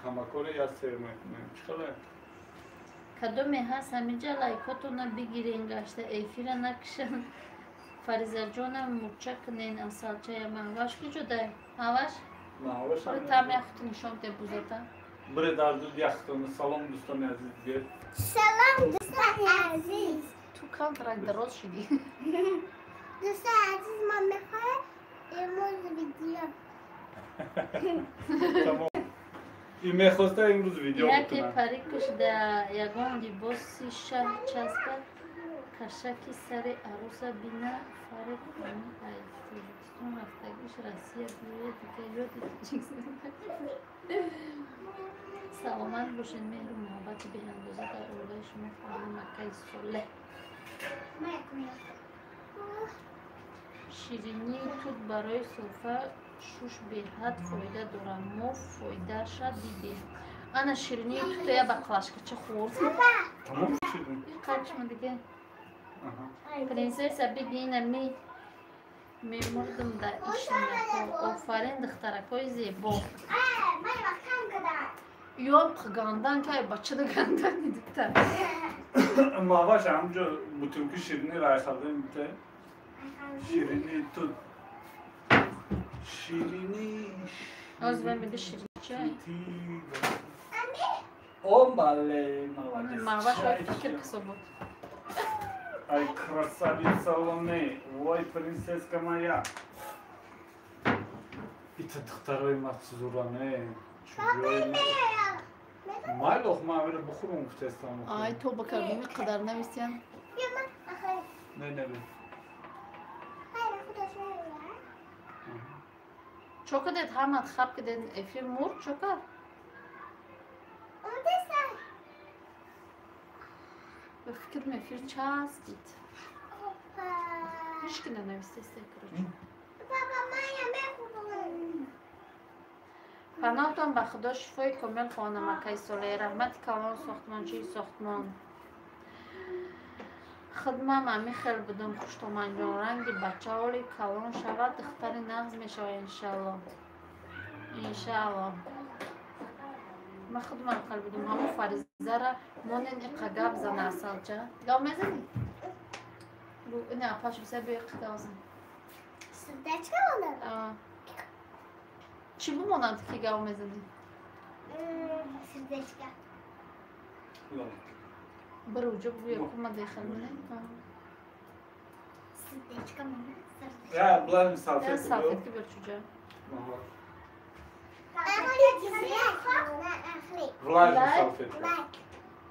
Камакоре я сер мекунем. Чӣ хеле? Кадоме ҳаст ҳаминҷа лайкотона бигирен, гашта эфира накушанд. Фаризаҷонам мурча кунен, асалчая маҳваш куҷодай? Маҳваш? Там яхту нишон те бузата. Бре дарду яхтони. Салом дӯстони азиз дигар. Салом дӯстони азиз. Ту камтарак дароз шудӣ. Дӯстони азиз, ман мехоҳам имрӯз видео. Тамом. И мехоста имрӯз видео Яке парикаш да ягон либоси шаҳ часпад, кашаки сари аруса бина, фарқ кунӣ ай Тоҷикистон рафтагиш Россия биёяд, дига ёди Тоҷикистон. Саломат бошед, меҳру муҳаббати беандоза дар оилаи шумо хоҳам маккаи солеҳ. Ширинии тут барои сулфа шуш беҳад фоида дорад. Мо фоидаша дидем. Ана ширинии тута я баклашкача хӯрд. Тамом шуд. Қачма дига. Принсесса бигина ми мемурдум да ишнако. Офарин духтаракҳои зебо. Ём гандан кай бачада гандан дидта. Маваш ҳамҷо бутылки ширинӣ рай хардем бите. Ширинии тут. Ширинӣ. Оз вай мега ширинӣ чай. О, бале, молодец. Маваш вай фикр кисобот. Ай, красавица Лоне, ой, принцесска моя. Ита духтарои мацзуране. Майлох ма амира бухурум гуфтестам. Ай, то ба кардами қадар нависиян. Не, не, не. Чо кадед ҳамат хаб кадед эфир мурд чо кард? Ба фикрам эфир часпид. Ҳеч ки нанавистеста, короче. Паноҳтон ба Худо, шифои комил хоҳонам акаи Солеҳ. Раҳмати калон сохтмончии сохтмон. Хидмам ами хел будум хуштоманҷон. Ранги бача ҳоли калон шавад, духтари нағз мешавад иншаалло. Иншаалло. Ман худмам хел будум. Ҳамон Фаризара монен иқа гап зана асалча. Гап мезанӣ? Ина апаш биса биё иқа гап зан. Сердечко монад? Чӣ бимонад ки гап мезанӣ? Сердечко. Бир уҷо буя кума дехал мене. Сердечко монад. Я блам салфетку. Я салфетки бир чуҷа. Влажный салфетка.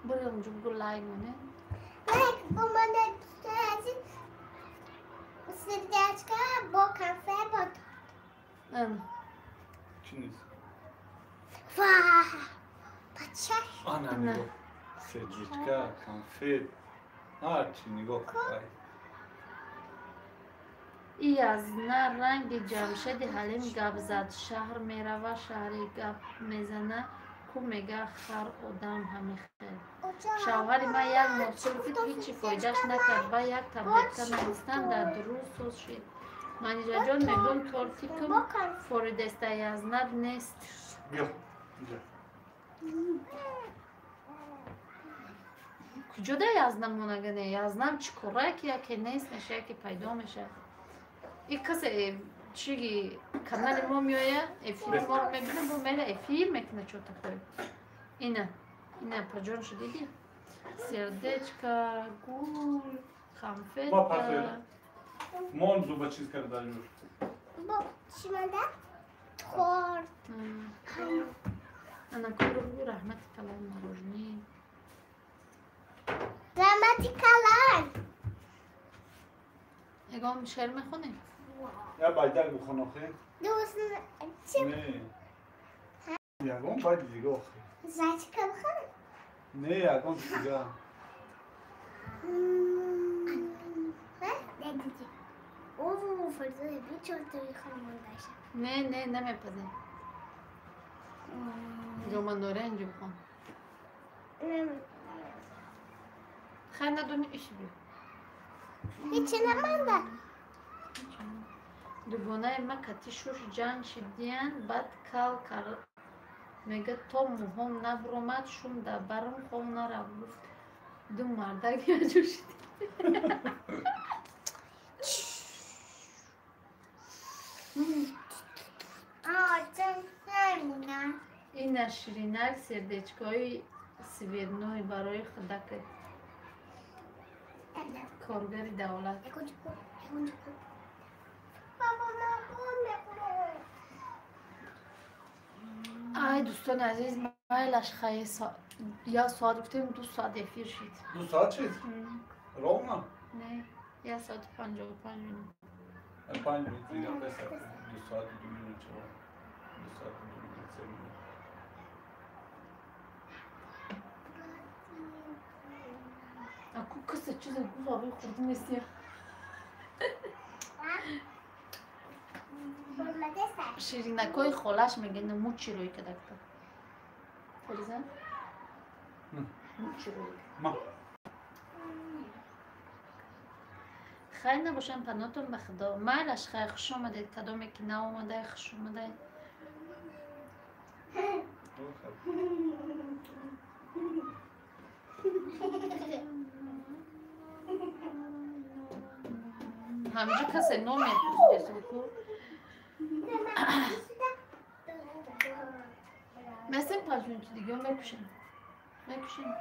Бир уҷо бугу лайк моне. Лайк бумонад сердечко бо конфет бо торт. Чӣ нест? Ва! Бача. Ана нигоҳ. Сердечка, конфет. Ҳарчи нигоҳ. И аз на ранги Ҷамшеди Ҳалим гап зад. Шаҳр мерава, шаҳри гап мезана, ку мега хар одам ҳамихел. Шавҳари ман як моҳ сулфид ҳичи фоидаш накард ва як таблетка навистан дар дурӯз соз шид. Манижаҷон мегӯм тортикум форидеста язнад нест. Куҷо да язнам монагане? Язнам чӣ кора ки яке нест меша, яке пайдо меша. И касе чиги канали мо меоя, эфири моро мебина, бо мера эфир мекуна чо такое. Ина, ина паҷоншо диди? Сердечка, гул, конфета. Мон зуба чиз карда ҷур. Бо чӣ монда? Торт. Ана куру раҳмати калон мороженое. Раҳмати калон. Ягон шеър мехонӣ? Я байдак бихон охе. Дӯст чӣ? Не. Ягон байди дига охе. Зайчика бихонам? Не, ягон дига. Не, не, намепазем. Ҷомандоренҷ бихон. Хай надони иш биё. Ҳечи намонда. Дугонаи ма кати шуш ҷанг шидиян, баъд кал кар мега то муҳом набуромад, шум дар барм хом нарафт. Гуфт ду мардак яҷо шидӣ. Ина ширинак сердечкои свидной барои худака. Коргари давлат. Ай дӯстони азиз, майлаш хай як соат гуфтем, 2 соат эфир шид. 2 соат шид? Ровно? Не, 1 соат 55 минут. 5 минут дига песа, 2 соат 2 минут чего? 2 соат 2 минут 7 минут. Аку каса чиза гуфт, хурд месия. Ширинакои холаш мегӯяд мучи рӯй кадакта. Фариза? Мучи рӯй. Ма. Хайр набошам, панотон ба худо. Майлаш хайр, хуш омадед. Кадоме ки наомадай, хуш омадай. Ҳаминҷо касе номер пурсидесу. Месем 5 минути дига мекушем. Мекушем.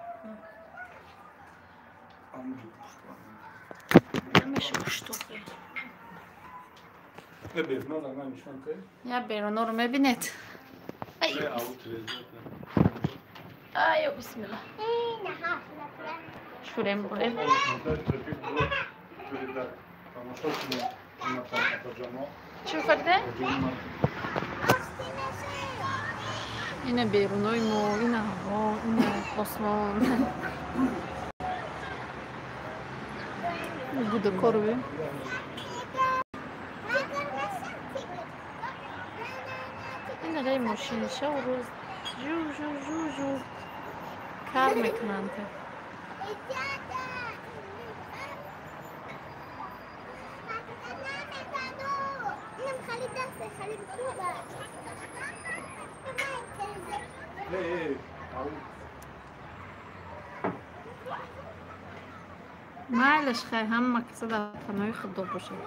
Намеша куштохе. Я беруноро мебинед. Айо, бисмилла. Шурем бурем. Чӣ фарде? Ина берунои мо, ина ҳаво, ина осмон. Будакорве. Ина рай мошини шав рӯз жу жу жу жу кар мекунанд. Майлаш хай, ҳама каса дар паноҳи худо бошад.